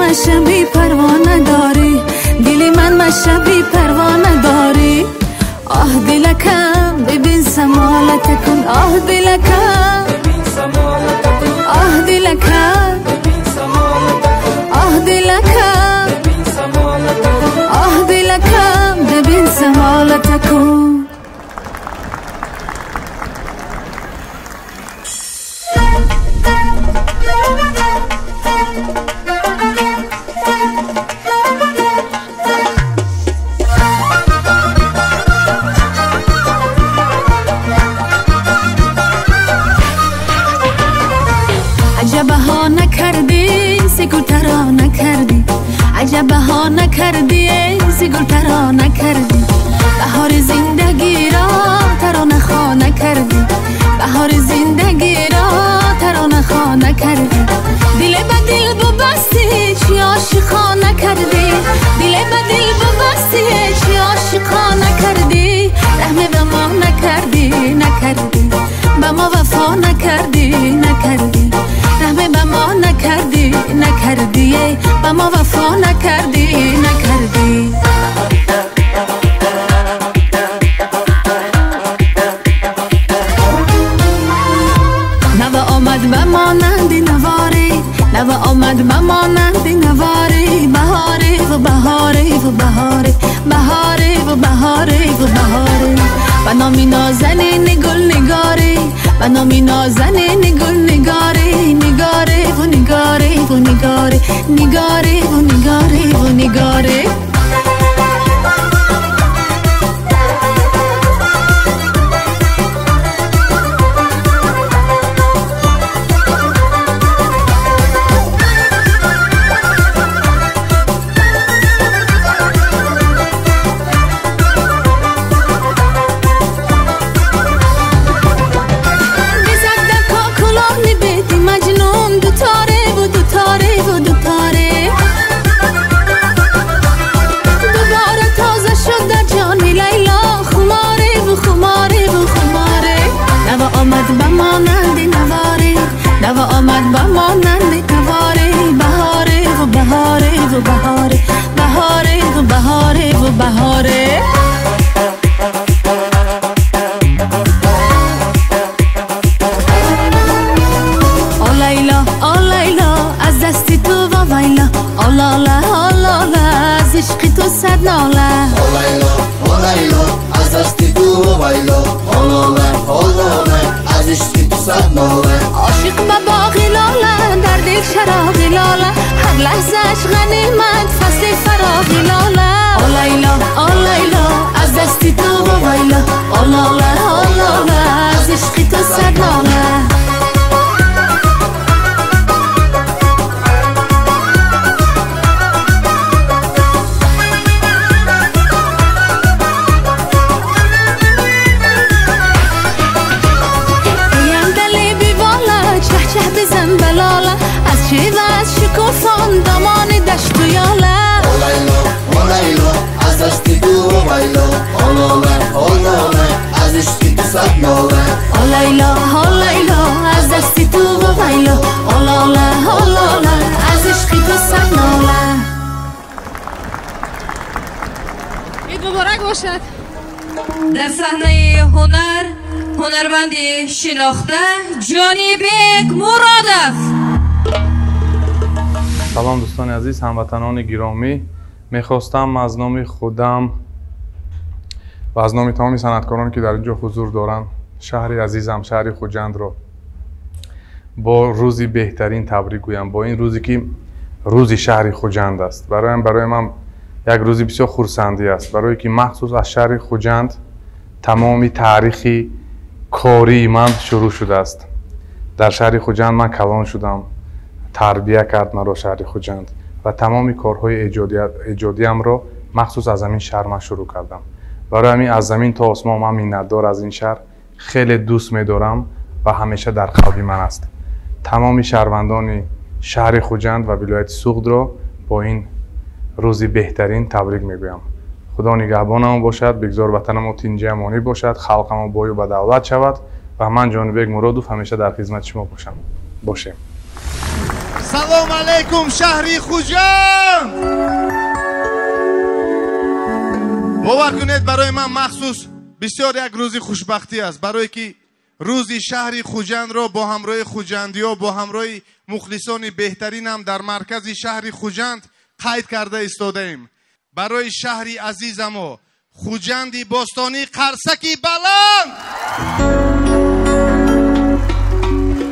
مشبی پروانه داری، دل من مشبی پروانه داری. آه دلکم ببین سمالت کن. آه دلکم ببین سمالت کن. آه دلکم ببین سمالت کن. آه دلکم ببین سمالت کن. آه دلکم ببین سمالت کن. نکردی ای گل ترا نکردی، بهار زندگی را ترانه خواه نکردی، بهار زندگی را ترانه خواه نکردی. دل به دل ببستی چی عاشقا نکردی، دل به دل ببستی چی عاشقا نکردی. رحم به ما نکردی نکردی، به ما وفا نکردی نکردی، رحم به ما نکردی نکردی، به ما وفا نکردی نکردی. نوا آمد به مانند نواری، نوا آمد به مانند نواری، بهاری و بهاری و بهاری، بهاری و بهاری و بهاری. به نامی نازنین گل نگاری، به نامی نازنین گل نگاری، نگاری و نگاری و نگاری، نگاری و نگاری و نگاری. بهاره بهاره و بهاره و بهاره. آ لیلا آ لیلا از دست تو و ویلا، آ لالا آ لالا از عشق تو صد ناله. آ لیلا آ لیلا از دست تو و ویلا، آ لالا آ لالا از عشق تو صد ناله. عاشق به باغ لاله در دل دل چراغ لاله هر لحظه‌اش غنیمت فصل فراغ لاله آ لیلا آ لیلا از دستی تو وایلا آ لاله آ لاله از عشق تو صد ناله. شکوفان دامان دشت و یاله آ لیلا آ لیلا از دستی تو وایلا آ لاله آ لاله از عشق تو صد ناله آ لیلا آ لیلا از دستی تو وایلا آ لاله آ لاله از عشق تو صد ناله. عید مبارک باشد. در صحنه هنر هنرمند شناخته جانیبک مرادов. Салом дӯстони азиз, ҳамватанони гиромӣ. Мехостам аз номи худам ва аз номи тамоми санъаткороне ки дар ин ҷо ҳузур доранд шаҳри азизам, шаҳри Хуҷандро бо рӯзи беҳтарин табрик гӯям, бо ин рӯзе ки рӯзи шаҳри Хуҷанд аст. Барои ман як рӯзи бисёр хурсандӣ аст, барое ки махсус аз шаҳри Хуҷанд тамоми таърихи кории ман шурӯъ шудааст. Дар шаҳри Хуҷанд ман калон шудам, тарбия кард маро шаҳри Хуҷанд ва тамоми корҳои эҷодиамро махсус аз ҳамин шаҳр ман шурӯъ кардам. Барои ҳамин аз замин то осмон ман миннатдор аз ин шаҳр, хеле дӯст медорам ва ҳамеша дар қалби ман аст. Тамоми шаҳрвандони шаҳри Хуҷанд ва вилояти Суғдро бо ин рӯзи беҳтарин табрик мегӯям. Худо нигаҳбонамон бошад, бигзор ватанамо тинҷи амонӣ бошад, халқамо бою ба давлат шавад ва ман Ҷонибек Муродов ҳамеша дар хизмати шумо бошем. Салом алейкум, шаҳри Хуҷанд! Бовар кунед, барои ман махсус бисёр як рӯзи хушбахтӣ аст, барое ки рӯзи шаҳри Хуҷандро бо ҳамроҳи хуҷандиҳо, бо ҳамроҳи мухлисони беҳтаринам дар маркази шаҳри Хуҷанд қайд карда истодаем. Барои шаҳри азизамо Хуҷанди бостонӣ қарсаки баланд!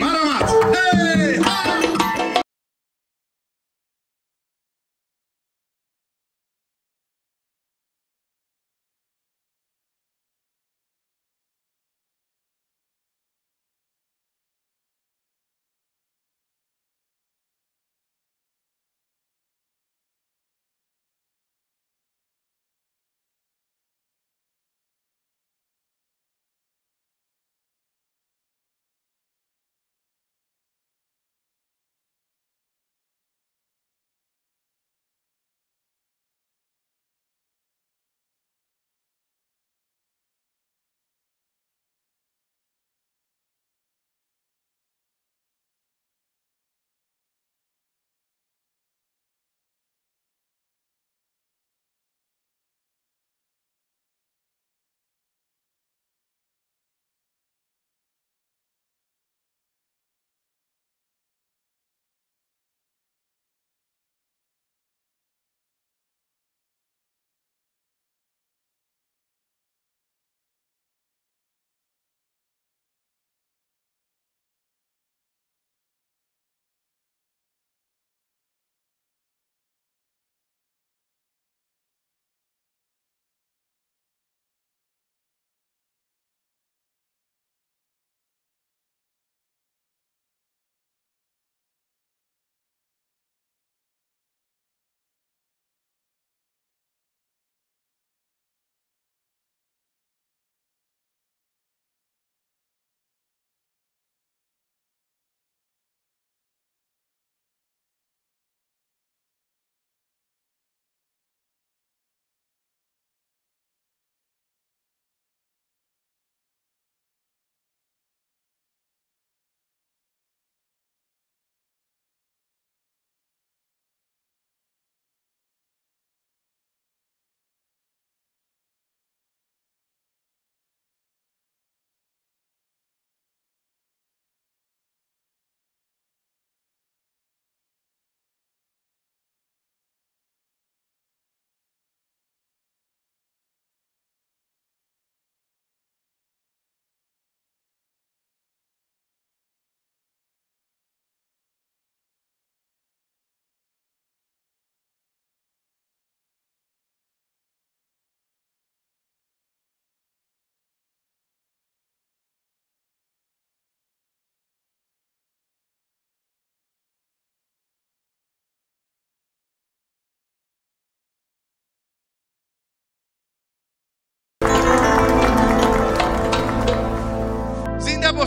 Марамат!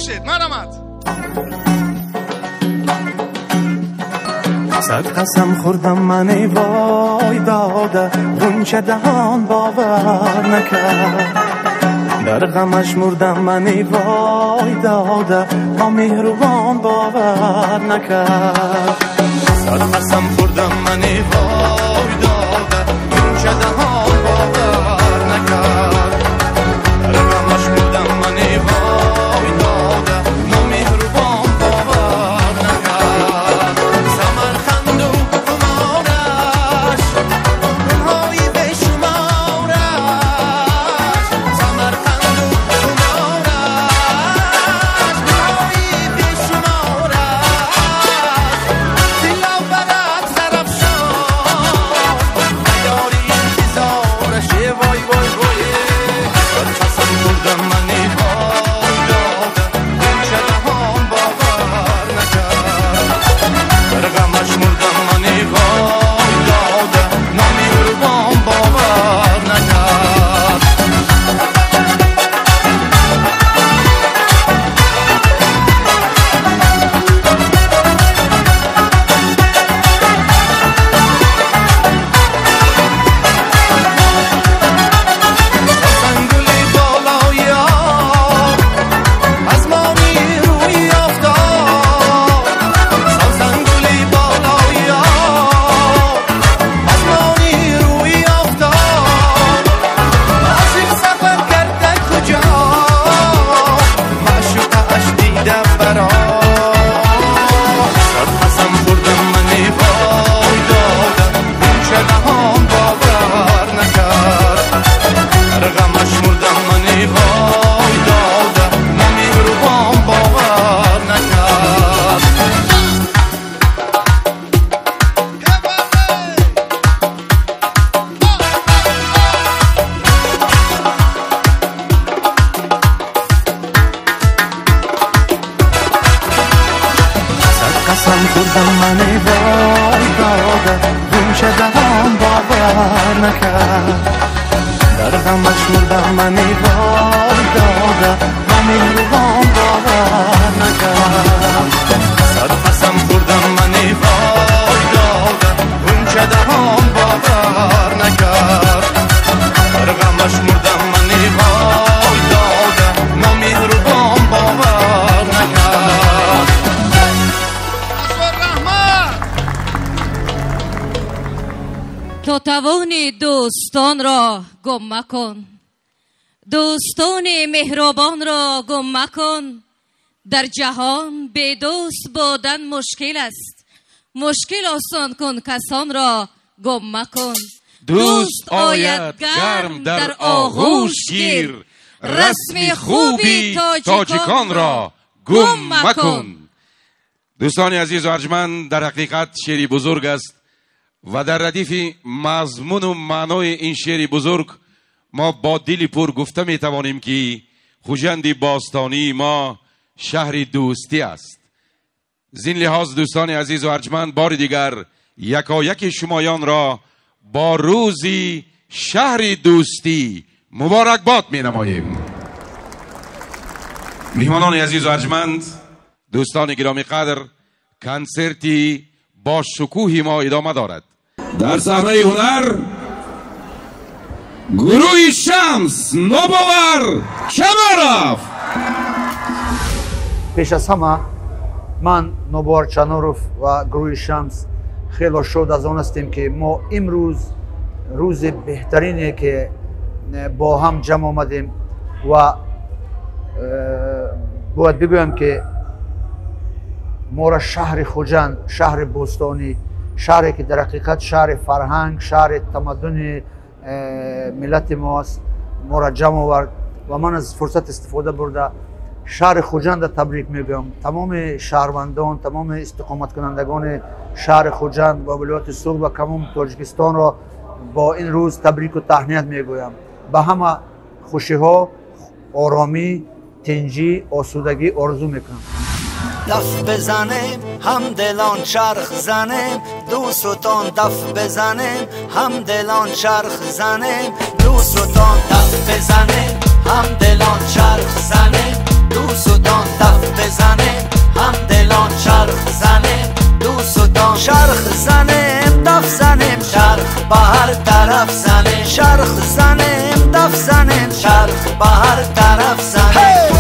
бошед. Марҳамат. Сад қасам хӯрдам ман эй вой дода, ғунча даҳон бовар накард. Дар ғамаш мурдам ман эй вой дода, бо меҳрубон бовар накард. Сад қасам хӯрдам ман эй вой дода, ғунча даҳон бовар накард. Дар ғамаш мурдам ман эй вой дода, номеҳрубон бовар накард. Самарқанду хумораш, гулҳои бешумораш. Самарқанду хумораш, гулҳои бешумораш. Тилло барад Зарафшон, диёри интизораш. Вой вой вой. Сад қасам хӯрдам ман эй вой дода, ғунча даҳон бовар накард. Дар ғамаш мурдам ман эй вой дода, номеҳрубон бовар накард. Сангули болои об, аз мони рӯи офтоб. Сангули болои об, аз мони рӯи офтоб. Ошиқ сафар карда куҷо, маъшуқааш дида баро. Сад қасам хӯрдам ман эй вой дода, ғунча даҳон бовар накард. Дар ғамаш мурдам ман эй вой дода, номеҳрубон бовар накард. Сад қасам хӯрдам ман эй вой дода, ғунча даҳон бовар накард. Дар ғамаш мурдам ман эй вой дода, номеҳрубон бовар накард. Сад қасам хӯрдам ман эй вой дода, ғунча даҳон бовар накард. Дар ғамаш мурдам ман эй вой дода, номеҳрубон бовар накард. То тавони дӯстонро гум макун, дӯстони меҳрубонро гум макун. Дар ҷаҳон бедӯст будан мушкил аст, мушкил осон кун касонро гум макун. Дӯст ояд гарм дар оғӯш гир, расми хуби тоҷиконро гум макун. Дӯстони азизу арҷманд, дар ҳақиқат шеъри бузург аст ва дар радифи мазмуну маънои ин шеъри бузург мо бо дили пур гуфта метавонем, ки Хуҷанди бостонии мо шаҳри дӯстӣ аст. Зин лиҳоз дӯстони азизу арҷманд, бори дигар якояки шумоёнро бо рӯзи шаҳри дӯстӣ муборакбод менамоем. Меҳмонони азизу арҷманд, дӯстони гиромӣ қадр, консерти бо шукӯҳи мо идома дорад. Дар саҳнаи ҳунар гурӯҳи Шамс Нобовар Чаноров. Пеш аз ҳама ман Нобовар Чаноров ва гурӯҳи Шамс хело шод аз он ҳастем, ки мо имрӯз рӯзи беҳтарине, ки бо ҳам ҷамъ омадем ва бояд бигӯям, ки моро шаҳри Хуҷанд, шаҳри бостонӣ, шаҳре ки дар ҳақиқат шаҳри фарҳанг, шаҳри тамаддуни миллати мост, моро ҷамъ овард ва ман аз фурсат истифода бурда шаҳри Хуҷандро табрик мегӯям. Тамоми шаҳрвандон, тамоми истиқоматкунандагони шаҳри Хуҷанд ва вилояти Суғд ва тамоми Тоҷикистонро бо ин рӯз табрику таҳният мегӯям. Ба ҳама хушиҳо, оромӣ, тинҷӣ, осудагӣ орзу мекунам. دف بزنیم هم دلان چرخ زنیم، دوستان دف بزنیم هم دلان چرخ زنیم، دوستان دف بزنیم هم دلان چرخ زنیم. دوستان دف بزنه هم دلان چرخ زنه دوستان چرخ زنه دف زنه چرخ به هر طرف زنه چرخ زنه دف زنه چرخ به هر طرف زنه.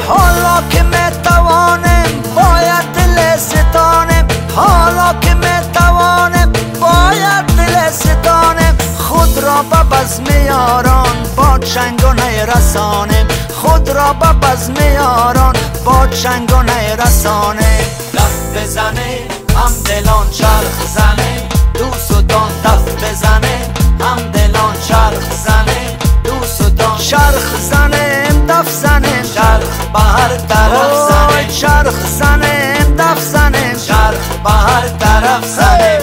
حالا که میتوانم باید دل ستانم، حالا که میتوانم باید دل ستانم، خود را به بزم یاران با چنگ و نیرسانم، خود را به بزم یاران با چنگ و نیرسانم. دف بزنه هم دلان چرخ زنه دوستان دف بزنه هم دلان چرخ زنه دوستان چرخ زنه دف زنه چرخ به هر طرف زنه چرخ زنه دف زنه چرخ به هر طرف زنه.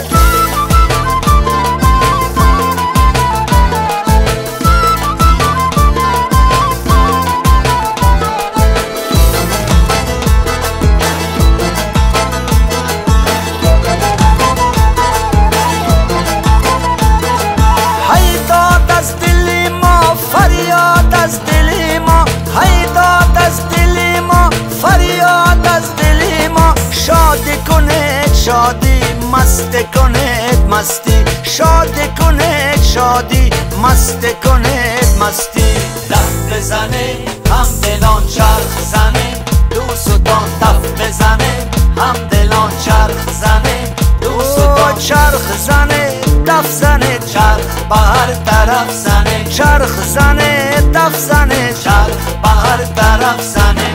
شادی مست کنید مستی، شادی کنید شادی مست کنید مستی. دف بزنه هم دلان چرخ زنه دوستان دف بزنه هم دلان چرخ زنه دوستان چرخ زنه دف زنه چرخ به هر طرف زنه چرخ زنه دف زنه چرخ به هر طرف زنه.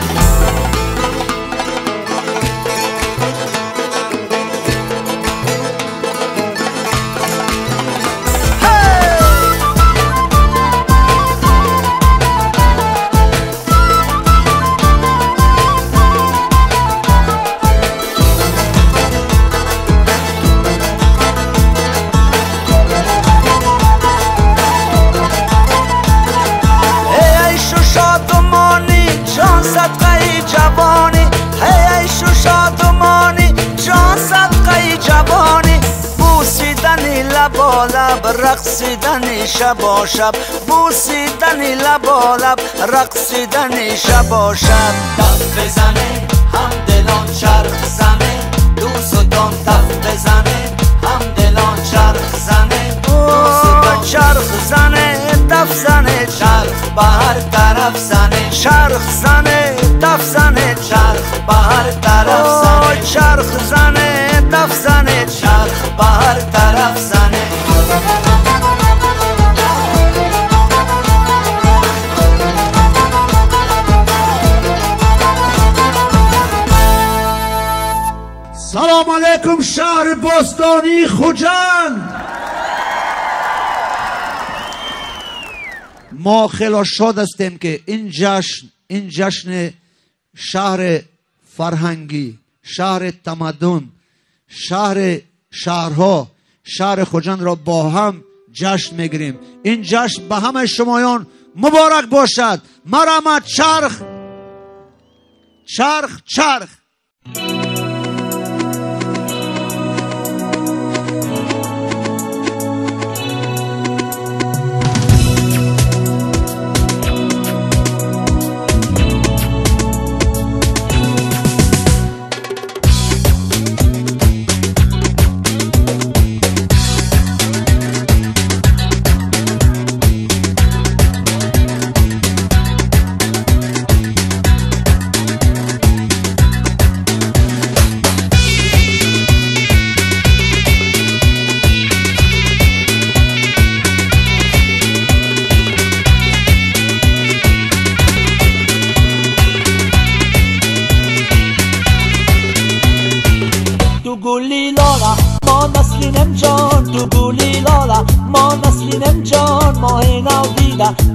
رقصیدن شب شب، بوسیدن لبا لب، رقصیدن شب شب. دف بزنه هم دلان چرخ زنه دوستان دف بزنه هم دلان چرخ زنه دوستان چرخ زنه دف زنه چرخ به هر طرف زنه چرخ زنه دف زنه چرخ به هر طرف زنه چرخ زنه دف زنه چرخ به هر طرف زنه. سلام علیکم شهر باستانی خوجند. ما خیلی شاد هستیم که این جشن، این جشن شهر فرهنگی، شهر تمدن، شهر شهرها، شهر خوجند را با هم جشن میگیریم. این جشن به همه شمایان مبارک باشد. مرحمت چرخ چرخ چرخ.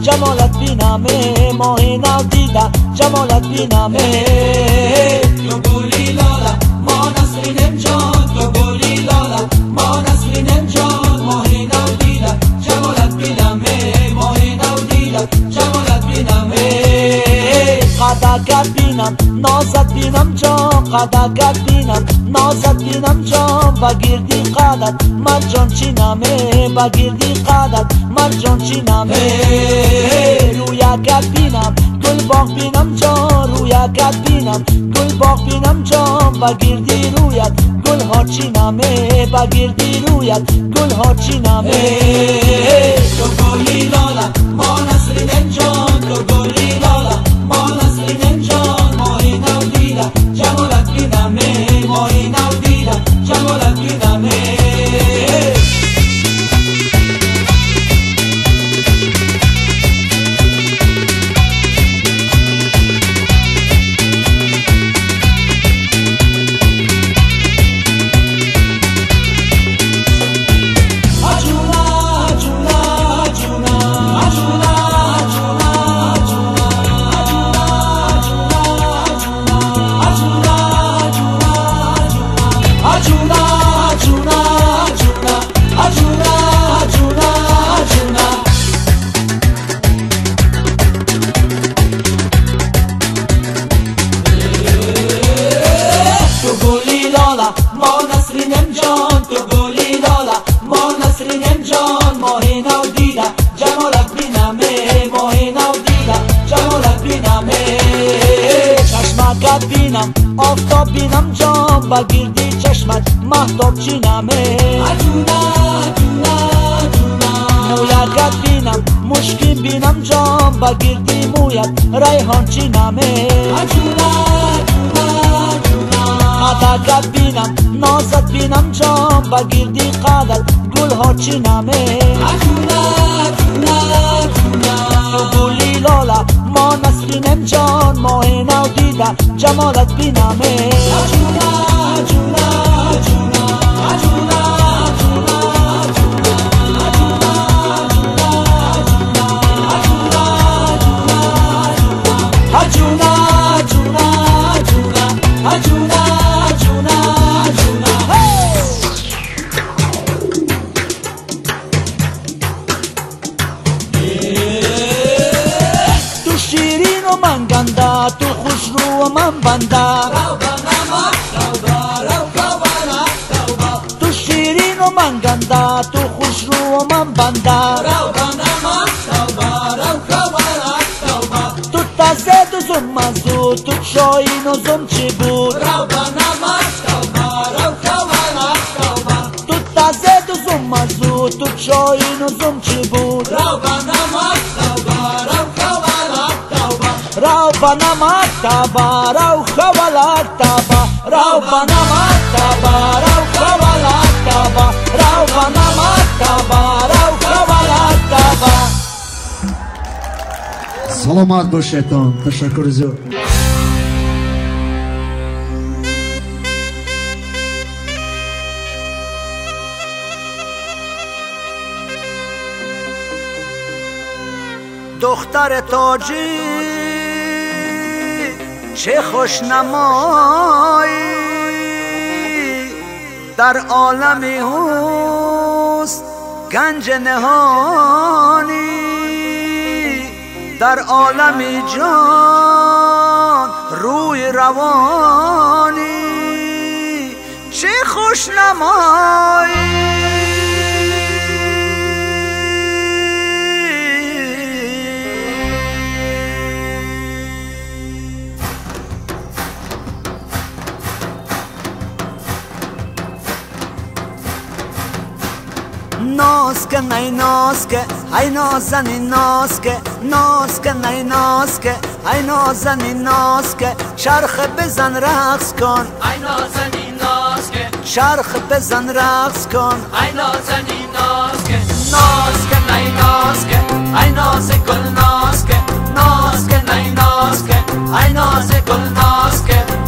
جمالت بینمه ماه نو دیده جمالت بینمه. تو گولی لالا ما نسرینم جان، تو گولی لالا ما نسرینم جان، ماه نو دیده جمالت بینمه ماه نو دیده جمالت بینمه. قدر بینم نازت بینم جان قدکت بینم نازت بینم جان بگیردی قدت مرجان چینمه بگیردی قدت مرجان چینمه رویکت بینم گل باغ بینم جان رویکت بینم گل باغ بینم جان بگیردی رویت گل ها چینمه بگیردی رویت گل ها چینمه تو گلی لالا ما نسرینم جان تو گلی لالا ما نسرینم جان ماهی نو دیده جمالت بینمه ماهی نو دیده جمالت بینمه آفتاب بینم جان بگیردی چشمت مهتاب چینمه مویکت بینم مشکین بینم جان بگیردی مویت ریحان چینمه قدکت بینم نازت بینم جان بگیردی قدت گلها چینمه تو گلی لالا ما نسرینم جان ماه نو دیده جمالت بینمه تو شیرین و من گنده تو خوشرو و من بنده تو تازه دوزم مزو تو چای نوزم چی بود تو تازه دوزم مزو تو چای نوزم چی بود راو بنما تابا راو خوالا تابا راو بنما تابا راو خوالا تابا راو بنما تابا راو خوالا تابا. Саломат бошедон, ташаккур зиёд. دختر تاجیک چه خوش نمایی در عالم هوست گنج نهانی در عالم جان روی روانی چه خوش نمایی ناز کن ای ناز که ای نازنین ناز که ناز کن ای ناز که ای نازنین ناز که چرخ بزن رقص کن ای نازنین ناز که چرخ بزن رقص کن ای نازنین ناز که ناز کن ای ناز که ای ناز گل ناز که ناز کن ای ناز که ای ناز گل ناز که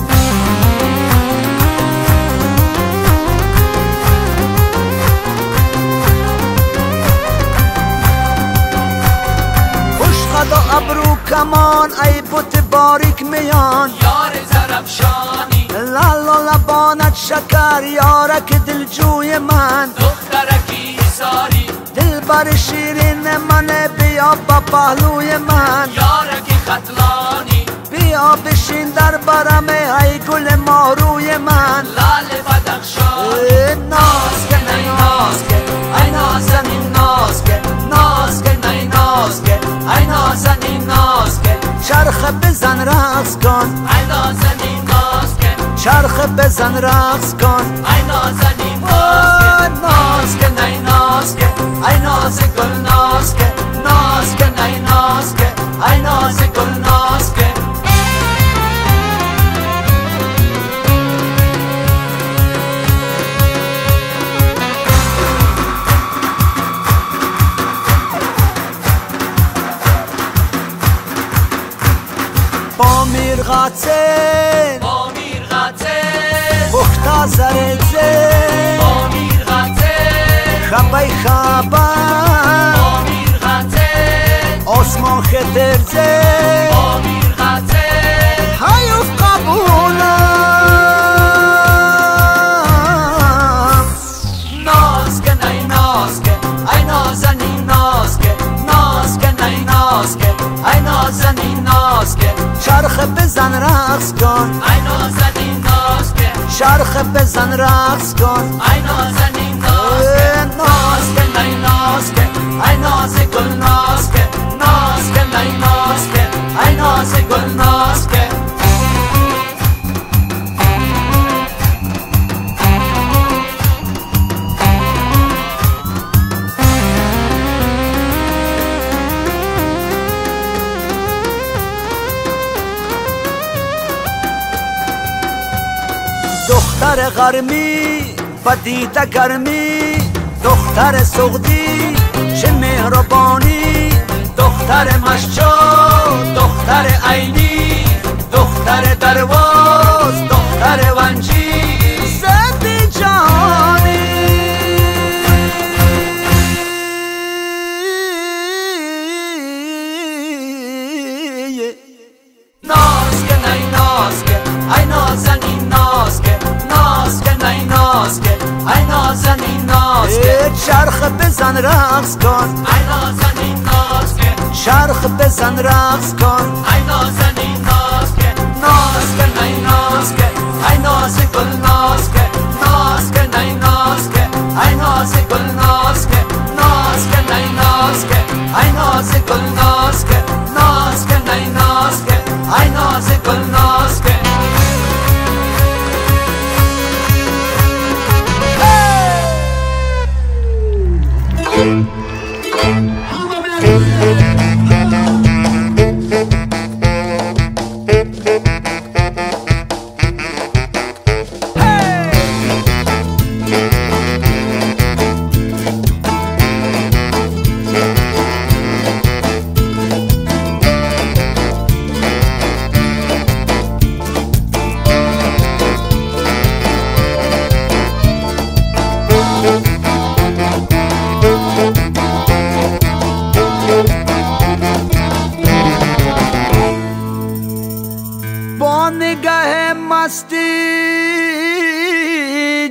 خدا ابرو کمان ای بت باریک میان یار زرفشانی لالا لبانت شکر یارک دلجوی من دخترکی ساری دلبر شیرین من بیا با پهلوی من یارک ختلانی بیا بیا بشین در برم ای گل ماروی من لال بدخشانی ناز کن ای ناز کن ای نازنین ناز کن ناز کن ای ناز کن ای نازنین ناز کن چرخ بزن رقص کن ای نازنین ناز کن چرخ بزن رقص کن ای نازنین ناز کن ناز کن ای ناز کن ای ناز گل ناز کن ناز کن ای ناز کن ای ناز گل ناز کن با میرغاتن با میرغاتن بختا زرزه با میرغاتن خبای خبر با میرغاتن آسمان خطرزه با میرغاتن حیوف قبولم ناز کن ای ناز کن ای نازنین ناز کن ناز کن ای ناز کن ای نازنین ناز کن چرخ بزن رقص کن ای نازنین ناز کن چرخ بزن رقص کن ای نازنین ناز کن ناز کن ای ناز کن ای ناز گل ناز کن ناز کن ای ناز کن ای ناز گل ناز کن دختر غرمی و دیده گرمی دختر سغدی چه مهربانی دختر مشجا دختر عینی دختر درواز دختر ونجی زدی جانی ناز کن ای ناز کن ای نازنین ناز کن ناز کن ای ناز کن ای نازنین ناز کن چرخ بزن رقص کن ای نازنین ناز کن چرخ بزن رقص کن ای نازنین ناز کن ناز کن ای ناز کن ای ناز گل ناز کن ناز کن ای ناز کن ای ناز گل ناز کن ناز کن ای ناز کن ای ناز گل ناز کن ناز کن ای ناز کن ای ناز گل ناز کن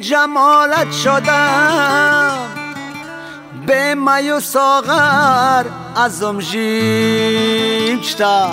جمالت شدم به می و ساغر ازم ژیچتا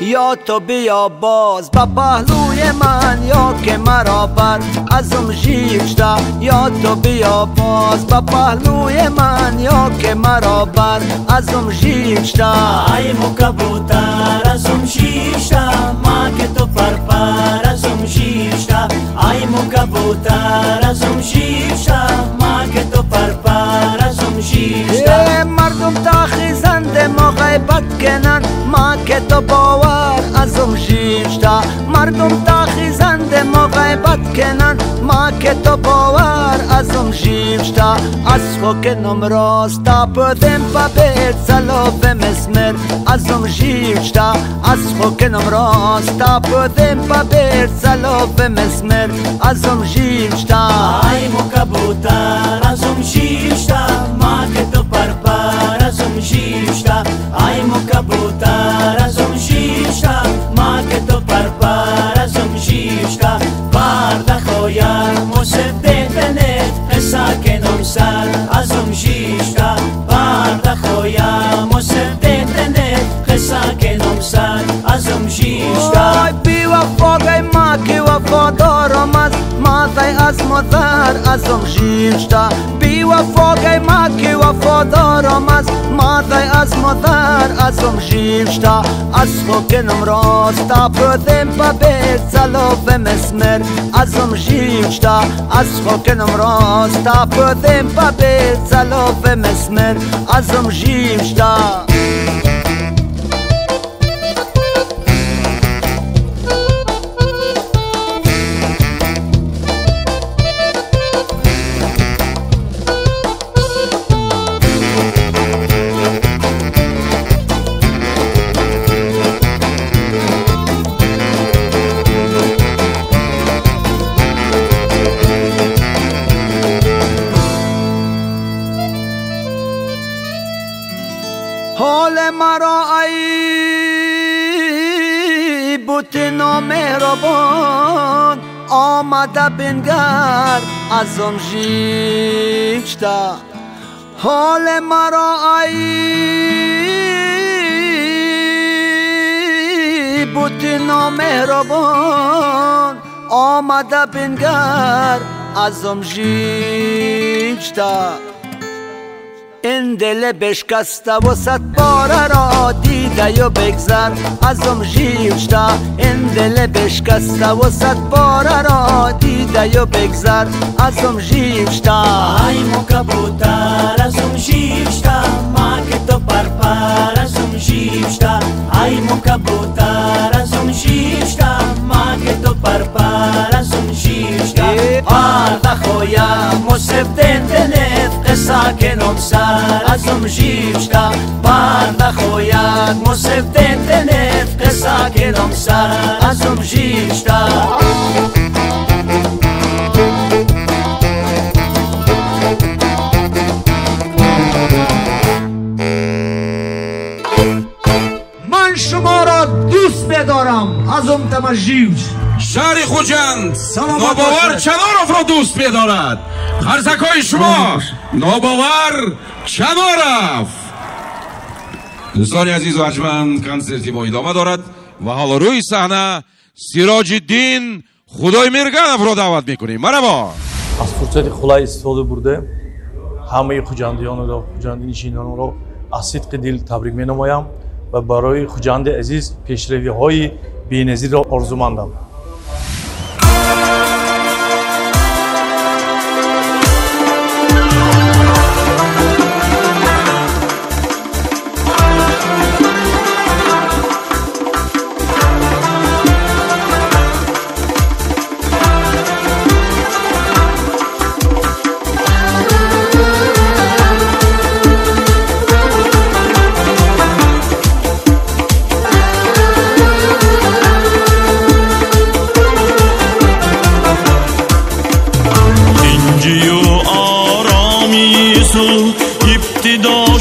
یا تو بیا باز به پهلوی من یا که مرا بر ازم ژیچتا یا تو بیا باز به پهلوی من یا که مرا بر ازم ژیچتا ای مو کبوتر ازم ژیچتا ما که تو پر پر ازم ژیچتا ای مو کبوتر ازم ژیچتا ما که تو پر پر ازم ژیچتا مردم تا خیزند ما غیبت کنن ما که تو باور ازم ژیچتا مردم تا خیزند ما غیبت کنن ما که تو باور ازم ژیچتا از خوکنم راستا پدم پا بیت سلوف مسمر ازم ژیچتا از خوکنم راستا پدم پا بیت سلوف مسمر ازم ژیچتا ای مو کبوتر ازم ژیچتا ما که تو پر پر ازم ژیچتا ای مو کبوتر ازم ژیچتا ما که تو پر پر ازم ژیچتا پرده خویر مسدتنت قصه کنم سر ازم ژیچتا پرده خویر مسدتنت قصه کنم سر ازم ژیچتا. ازم ژیوشتا بی وفا گی ما که وفادارم از مادر از مادر ازم ژیوشتا از خوکنم راستا پردم پا به سلوف مسمر ازم ژیوشتا از خوکنم راستا پردم پا به سلوف مسمر ازم ژیوشتا. حال مرا ای بت نامهربان آمده بنگر ازم ژیوشتا حال مرا ای بت نامهربان آمده بنگر ازم ژیوشتا این دل بشکسته و صد باره را دیده و بگذر ازم ژیوشتا این دل بشکسته و صد باره را دیده و بگذر ازم ژیوشتا ای مو کبوتر ازم ژیوشتا ما که تو پر پر ازم ژیوشتا ای مو کبوتر ازم ژیوشتا ما که تو پر پر ازم ژیوشتا پرده مصبتن تنف قصه کنم سر ازم ژیوشتا پرده خوید مصبتن تنف قصه کنم سر ازم ژیوشتا. من شما را دوست بدارم ازم تمجیوش. شهر خوجند ناباور چنارов را دوست بدارد. خرزکای شما ناباور چنارов. دوستان عزیز و ارجمند، کنسرت ما ادامه دارد و حالا روی صحنه سراج الدین خدای میرگانов را دعوت میکنیم. مرحبا. از فرصت خلای استفاده برده همه خوجندیان و خوجندی نشینان را از صدق دل تبریک مینمایم و برای خوجند عزیز پیشروی های بی‌نظیر را آرزومندم.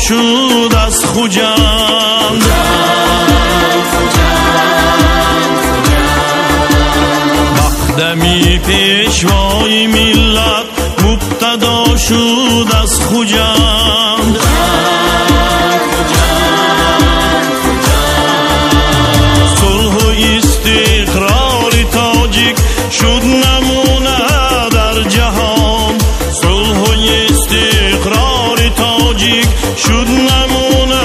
شد از خوجند مقدمی پیشوای ملت مبتدا شد از خوجند صلح و استقرار تاجیک شد نمونه در جهان صلح و استقرار تاجیک شد نمونه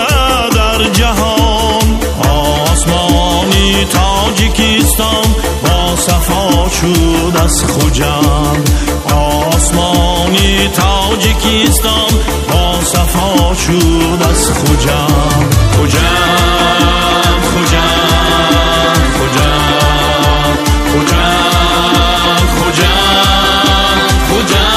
در جهان آسمانی تاجیکستان با صفا شد از خوجند آسمانی تاجیکستان با صفا شد از خوجند خوجند خوجند خوجند خوجند خوجند خوجند.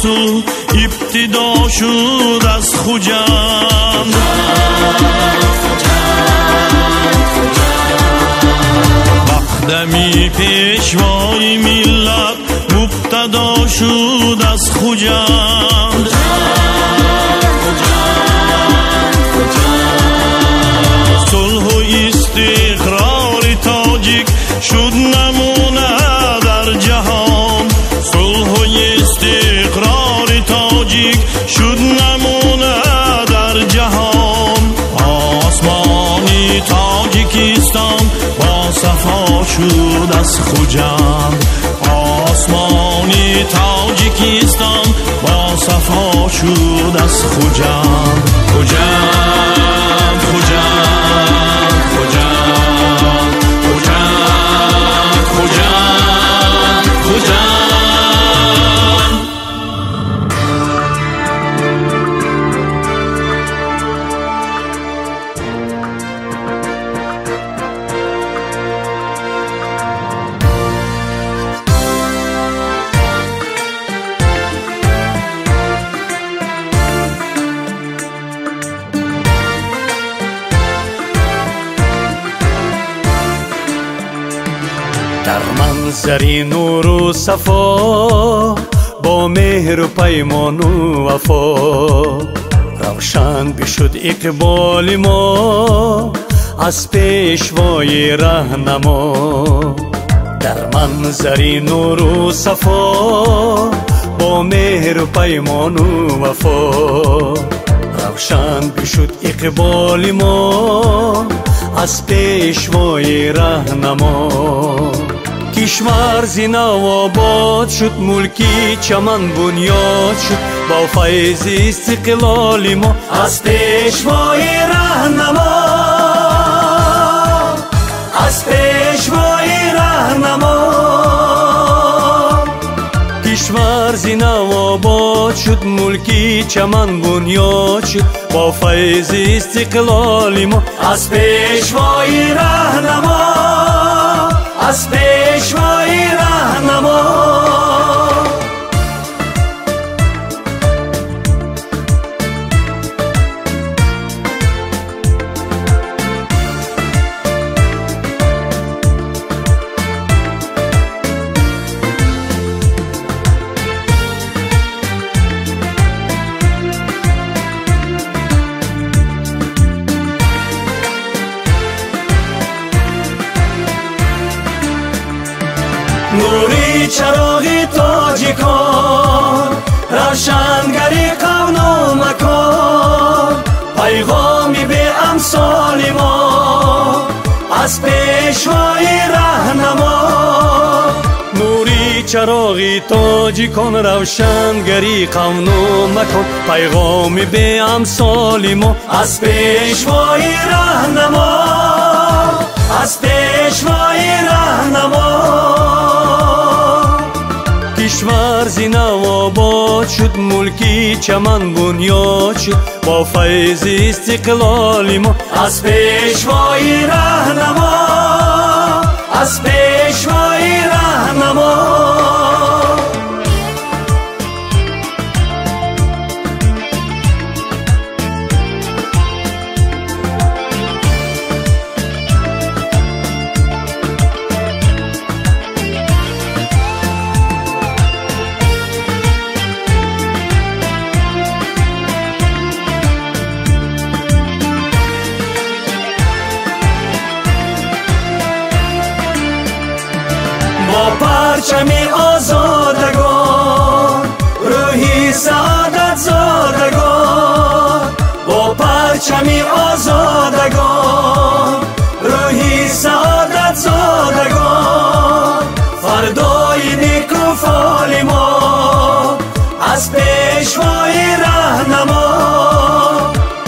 сулҳ ибтидо шуд аз Хуҷанд. Вахдами пешвои миллат мубтадо шуд аз Хуҷанд. Сулҳу истиқрори тоҷик шуд намуна дар ҷаҳон. Сулҳу истиқрори тоҷик шуд намуна дар ҷаҳон. Осмони Тоҷикистон бо сафо шуд аз Хуҷанд. Осмони Тоҷикистон бо сафо шуд аз Хуҷанд. Хуҷанд, Хуҷанд, Хуҷанд, Хуҷанд, Хуҷанд, Хуҷанд. Дар манзари нуру сафо бо меҳру паймону вафо равшан бишуд иқболи мо аз пешвои раҳнамо. Дар манзари нуру сафо бо меҳру паймону вафо равшан бишуд иқболи мо аз пешвои раҳнамо. Кишвар зинав обод шуд, мулки чаман бунёд шуд бо файзи истиқлоли мо аз пешвои раҳнамо, аз пешвои раҳнамо. Кишвар зинав обод шуд, мулки чаман бунёд шуд бо файзи истиқлоли мо аз пешвои раҳнамо, аз пешвои раҳнамо. Нури чароғи тоҷикон, равшангари қавну макон, пайғоми беамсоли мо аз пешвои раҳнамо. Нури чароғи тоҷикон, равшангари қавну макон, пайғоми беамсоли мо аз пешвои раҳнамо, аз пешвои раҳнамо. Кишвар зинав обод шуд, мулки чаман бунёд шуд бо файзи истиқлоли мо аз пешвои раҳнамо, аз пешвои раҳнамо. Бо парчами озодагон, рӯҳи саодатзодагон, бо парчами озодагон, рӯҳи саодатзодагон, фардои некуфоли мо аз пешвои раҳнамо.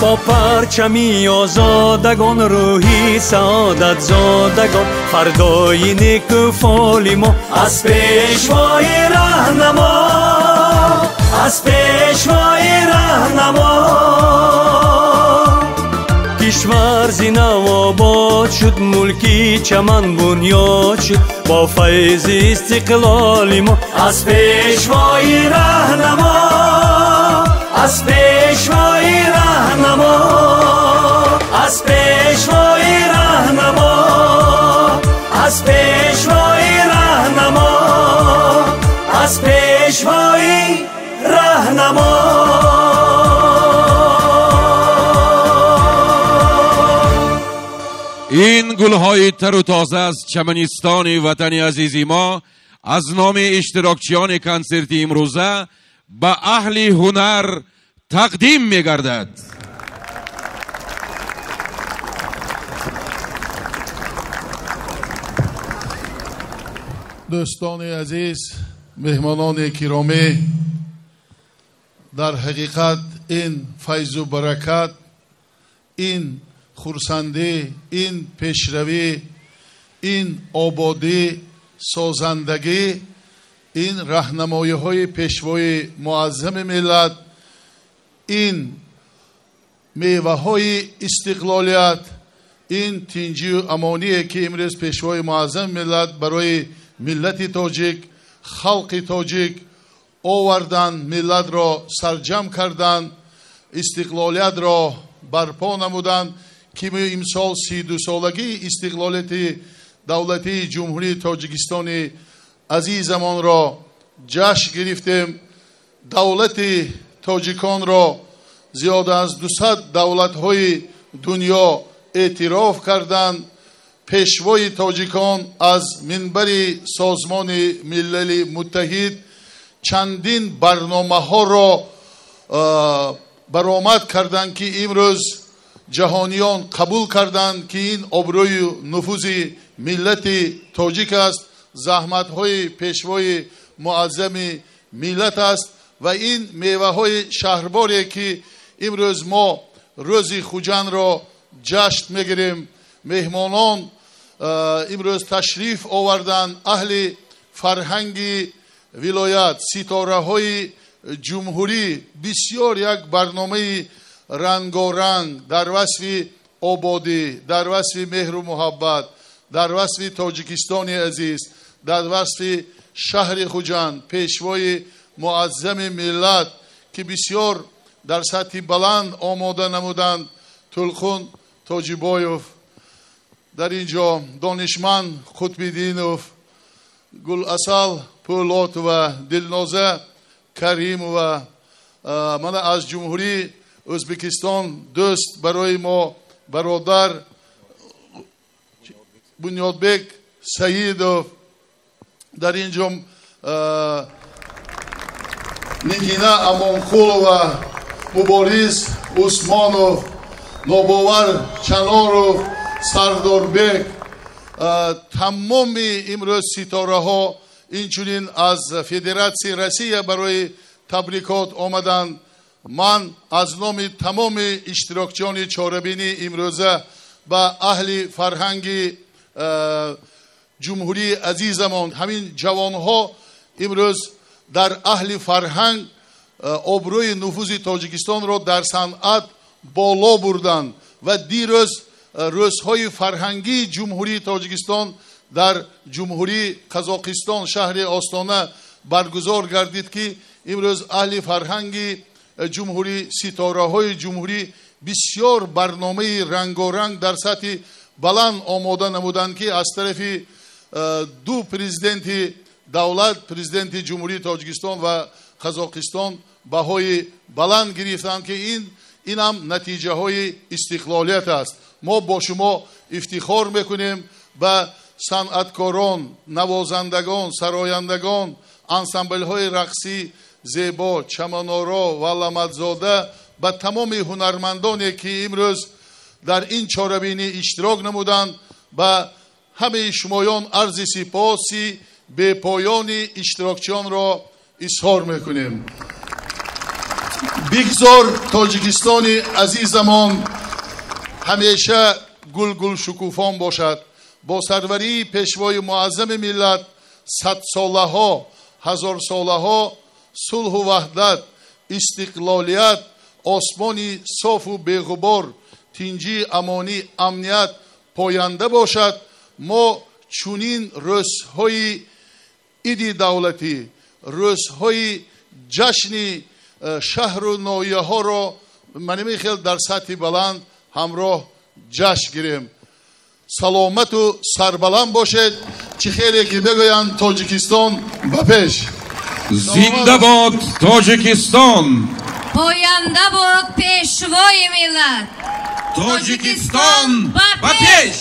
Бо парчами озодагон, рӯҳи саодатзодагон, фардои некуфоли мо аз пешвои раҳнамо, аз пешвои раҳнамо. Кишвар зина обод шуд, мулки чаман бунёд шуд, бо файзи истиқлоли мо. Аз пешвои раҳнамо, аз пешвои раҳнамо, аз пешвои раҳнамо, аз пешвои раҳнамо, аз пешвои раҳнамо. Ин гулҳои тару тоза аз чаманистони ватани азизи мо аз номи иштирокчиёни консерти имрӯза ба аҳли ҳунар тақдим мегардад. Дӯстони азиз, меҳмонони киромӣ, дар ҳақиқат ин файзу баракат, ин хурсандӣ, ин пешравӣ, ин ободӣ, созандагӣ, ин раҳнамоиҳои пешвои муаззами миллат, ин меваҳои истиқлолият, ин тинҷию амоние ки имрӯз пешвои муаззами миллат барои миллати тоҷик, халқи тоҷик оварданд, миллатро сарҷам карданд, истиқлолиятро барпо намуданд, ки имсол 32-солагии истиқлолияти давлатии Ҷумҳурии Тоҷикистони азизамонро ҷашн гирифтем. Давлати тоҷиконро зиёда аз 200 давлатҳои дунё эътироф карданд. Пешвои тоҷикон аз минбари Созмони Милали Муттаҳид чандин барномаҳоро баромад карданд, ки имрӯз ҷаҳониён қабул карданд, ки ин обрӯю нуфузи миллати тоҷик аст, заҳматҳои пешвои муаззами миллат аст ва ин меваҳои шаҳрборе ки имрӯз мо рӯзи Хуҷандро ҷашн мегирем. Меҳмонон имрӯз ташриф оварданд, аҳли фарҳанги вилоят, ситораҳои ҷумҳурӣ, бисёр як барномаи рангоранг дар васфи ободӣ, дар васфи меҳру муҳаббат, дар васфи Тоҷикистони азиз, дар васфи шаҳри Хуҷанд, пешвои муаззами миллат, ки бисёр дар сатҳи баланд омода намуданд. Тулқун Тоҷибоев, дар ин ҷо донишманд Қутбиддинов, Гуласал Пӯлотова, Дилноза Каримова, мана аз Ҷумҳурии Ӯзбекистон дӯст барои мо бародар Бунёдбек Саидов, дар ин ҷо Нигина Амонқулова, Мубориз Усмонов, Нобовар Чаноров, Сардорбек, тамоми имрӯз ситораҳо инчунин аз Федератсияи Россия барои табрикот омаданд. Ман аз номи тамоми иштирокчиёни чорабинии имрӯза ба аҳли фарҳанги ҷумҳурии азизамон, ҳамин ҷавонҳо имрӯз дар аҳли фарҳанг обрӯи нуфузи Тоҷикистонро дар санъат боло бурданд ва дирӯз рӯзҳои фарҳангии Ҷумҳурии Тоҷикистон дар Ҷумҳурии Қазоқистон шаҳри Остона баргузор гардид, ки имрӯз аҳли фарҳанги ҷумҳурӣ, ситораҳои ҷумҳурӣ бисёр барномаи рангоранг дар сатҳи баланд омода намуданд, ки аз тарафи ду президенти давлат, президенти Ҷумҳурии Тоҷикистон ва Қазоқистон баҳои баланд гирифтанд, ки инам натиҷаҳои истиқлолият аст. Мо бо шумо ифтихор мекунем ба санъаткорон, навозандагон, сарояндагон, ансамблҳои рақсӣ зебо, Чаманоро ва Ламадзода, ба тамоми ҳунармандоне ки имрӯз дар ин чорабинӣ иштирок намуданд, ба ҳамаи шумоён арзи сипоси бепоёни иштирокчиёнро изҳор мекунем. Бигзор Тоҷикистони азизамон ҳамеша гулгул шукуфон бошад. Бо сарварии пешвои муаззами миллат садсолаҳо, ҳазорсолаҳо сулҳу ваҳдат, истиқлолият, осмони софу беғубор, тинҷӣ, амонӣ, амният поянда бошад. Мо чунин рӯзҳои иди давлатӣ, рӯзҳои ҷашни шаҳру ноҳияҳоро маними хел дар сатҳи баланд ҳамроҳ ҷашн гирем. Саломату сарбаланд бошед. Чӣ хеле ки бигӯянд, Тоҷикистон ба пеш! Зинда бод Тоҷикистон! Поянда бод Пешвои миллат! Тоҷикистон ба пеш!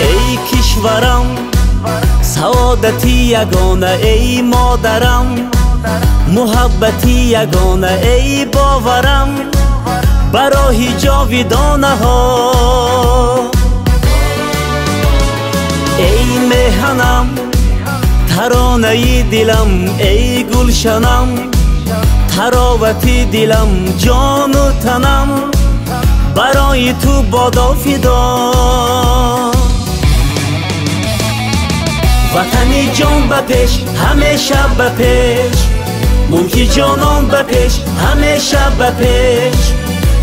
Эй кишварам, саодати ягона, эй модарам, муҳаббати ягона, эй боварам ба роҳи ҷовидонаҳо. Эй меҳанам, таронаи дилам, эй гулшанам, таровати дилам, ҷону танам барои ту бодо фидо. Ватани ҷон ба пеш, ҳамеша ба пеш, мулки ҷонон ба пеш, ҳамеша ба пеш.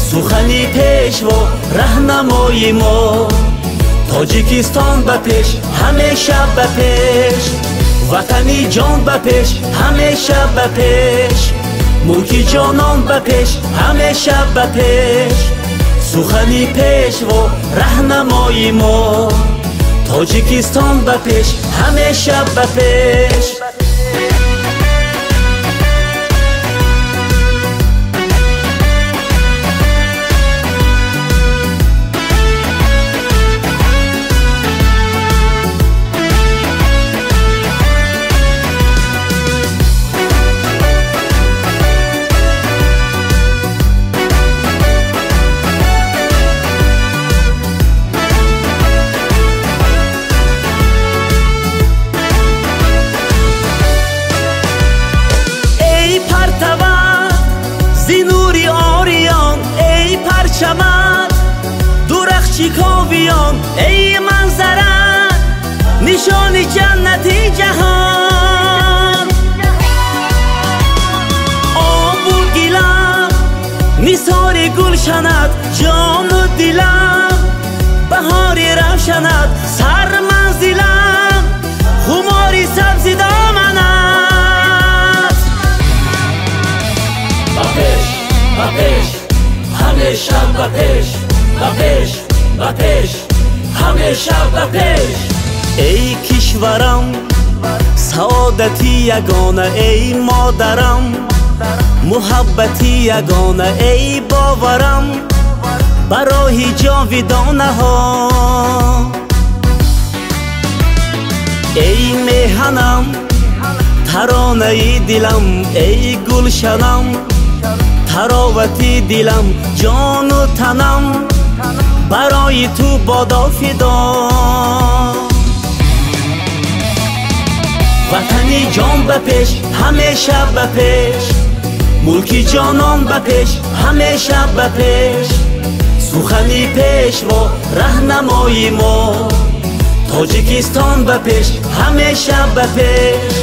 Сухани пешво раҳнамои мо, Тоҷикистон ба пеш, ҳамеша ба пеш. Ватани ҷон ба пеш, ҳамеша ба пеш, мулки ҷонон ба пеш, ҳамеша ба пеш. Сухани пешво раҳнамои мо, Тоҷикистон ба пеш, ҳамеша ба пеш. Ковиён, эй манзара, нишони ҷаннати ҷаҳон. Обу гилам нисори гулшанат, ҷону дилам баҳори равшанат, сарманзилам хумори сабзи доманат. Ба пеш, ба пеш, ҳамеша ба пеш, ба пеш, ба пеш, ҳамеша ба пеш. Эй кишварам, саодати ягона, эй модарам, муҳаббати ягона, эй боварам ба роҳи ҷовидонаҳо. Эй меҳанам, таронаи дилам, эй гулшанам, таровати дилам, ҷону танам барои ту бодо фидо. Ватани ҷон ба пеш, ҳамеша ба пеш, мулки ҷонон ба пеш, ҳамеша ба пеш. Сухани пешво раҳнамои мо, Тоҷикистон ба пеш, ҳамеша ба пеш.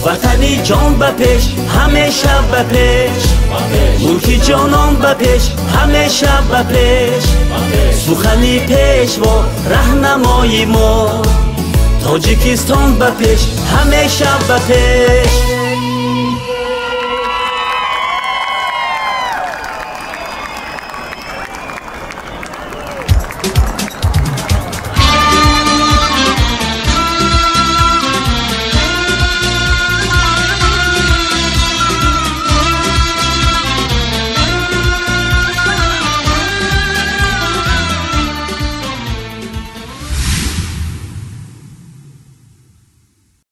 Ватани ҷон ба пеш, ҳамеша ба пеш, мулки ҷонон ба пеш, ҳамеша ба пеш. Сухани пешво раҳнамои мо, Тоҷикистон ба пеш, ҳамеша ба пеш.